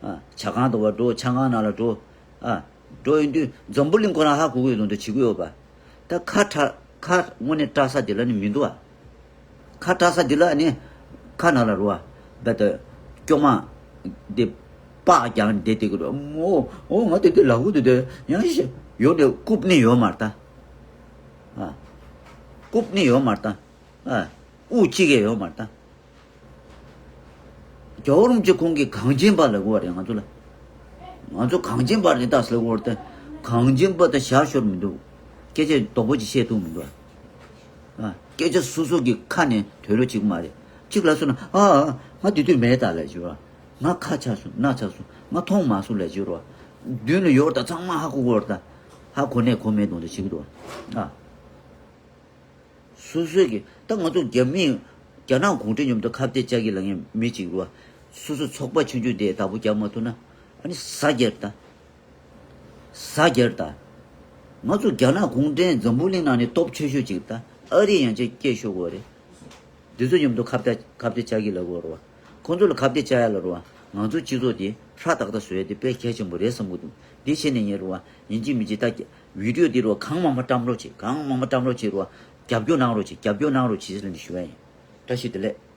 ཨ། ཇ་ཁང་དུ་བ་འགྲོ། ཆང་ཁང་ནང་ལ་འགྲོ། ཨ། འགྲོ་ཡིན་དུས་འཛམ་བུ་གླིང་ཁོ་རང་ཧ་གོ་གི་ཡོད་དོན་དུ་བྱེད་ཀྱི་ཡོད་པ། ད་ཁ་ཁྲ་ཁ་དངོས་གནས་སྐྲག་ས་དེ་ལ་ནི་མི་འདུག་ཨ། ཁ་སྐྲག་ས་འདི་ལ་ནི་ཁ་ནང་ལ་རུ་བ། བེ་ཏ་སྐྱོ་མ་འདི་པགས་རྒྱང་བསྡད་དེ་གི་རུ། ཨོ་ཨོ་ང་དེ་དེ་ལ་ཧུ་དེ་དེ་ཡང་ཞེ་ཡོད་དེ་རྐུབ་ནི་ཡོད་མ་རེད་ད། ཨ། རྐུབ་ནི་ཡོད་མ་རེད་ད། ཨ། དབུགས་གཅིག་གི་ཡོད་མ་རེད་ད། རྒྱལ་བ་རིན་པོ་ཆེ་ཁོང་གིས་གངས་ཅན་པ་ལབ་དགོས་པ་རེད་ང་ཚོ་ལ། ང་ཚོ་གངས་ཅན་པ་རེད་ད་ཟེར་དགོས་རེད་ད། གངས་ཅན་པ་དང་ཞར་ཞོར་མི་འདུག་སྐད་ཆ་རྡོག་པོ་ཅིག་བཤད་ཐུབ་མི་འདུག་ཨ། སྐད་ཆ་སོ་སོ་གི་ཁ་ནས་ཐོས་རོ་གཅིག་མ་རེད། གཅིག་ལ་སོ་ན་ཨ་ཨ་ང་དེ་དུས་མེད་ད་ལབ་བྱེད་རོ། ང་ཁ་ཆག་སོང་། སྣ་ཆག་སོང་། ང་མཐོང་མ་སོང་ལབ་བྱེད་རོ། མདུན་ལ་ཡོད་རེད་ད། ཚང་མ་ཧ་གོ་གོ་རེད་ད། ཧ་གོ་ནས་གོ་མེད་དོན་དུ་བྱེད་ཀྱི་འདུག་ཨ། སོ་སོའི་གི་ད་ང་ཚོ་རྒྱ་མི་རྒྱ་ནག་གུང་ཁྲན་མཉམ་དུ་ཁ་གཏད་བཅག་གི་ལ་ངས་མི་གཅིག་རོ། སོ་སོ་ཚོགས་པ་ཆུང་ཆུང་དེ་བདག་པོ་རྒྱག་མ་ཐུབ་ན་ཨ་ནི་ཟ་རྒྱལ་ད། ཟ་རྒྱལ་ད། ང་ཚོ་རྒྱ་ནག་གུང་ཁྲན་འཛམ་བུ་གླིང་ནང་ནས་སྟོབས་ཆེ་ཤོས་གཅིག་ད། ཨ་རི་ཡང་ཅིག་སྐད་ཤོར་གོ་རེད། འདི་ཚོ་མཉམ་དུ་ཁ་གཏད་ཁ་གཏད་བཅག་གི་ལ་གོ་རོ། ཁོང་ཚོ་ལ་ཁ་གཏད་བཅག་ཡ་ལ་རོ། ང་ཚོ་སྤྱི་ཚོགས་དེ་ཧྲ་ཏག་ཏག་བཟོ་ཡ་དེ་དཔེ་གལ་ཆེན་པོ་རེད་བསམ་གི་འདུག་འདི་བྱས་ནས་ངས་རོ། ཡིན་གཅིག་མིན་གཅིག་ད་བི་ཌི་ཡོ་འདི་རོ་གང་མང་མང་བཀྲམ་རོགས་བྱེད། གང་མང་མང་བཀྲམ་རོགས་བྱེད་རོ། རྒྱབ་སྐྱོར་གནང་རོགས་བྱེད། རྒྱབ་སྐྱོར་གནང་རོགས་བྱེད་ཟེར་ནས་ཞུ་ཡ་ཡིན། བཀྲ་ཤིས་བདེ་ལེགས།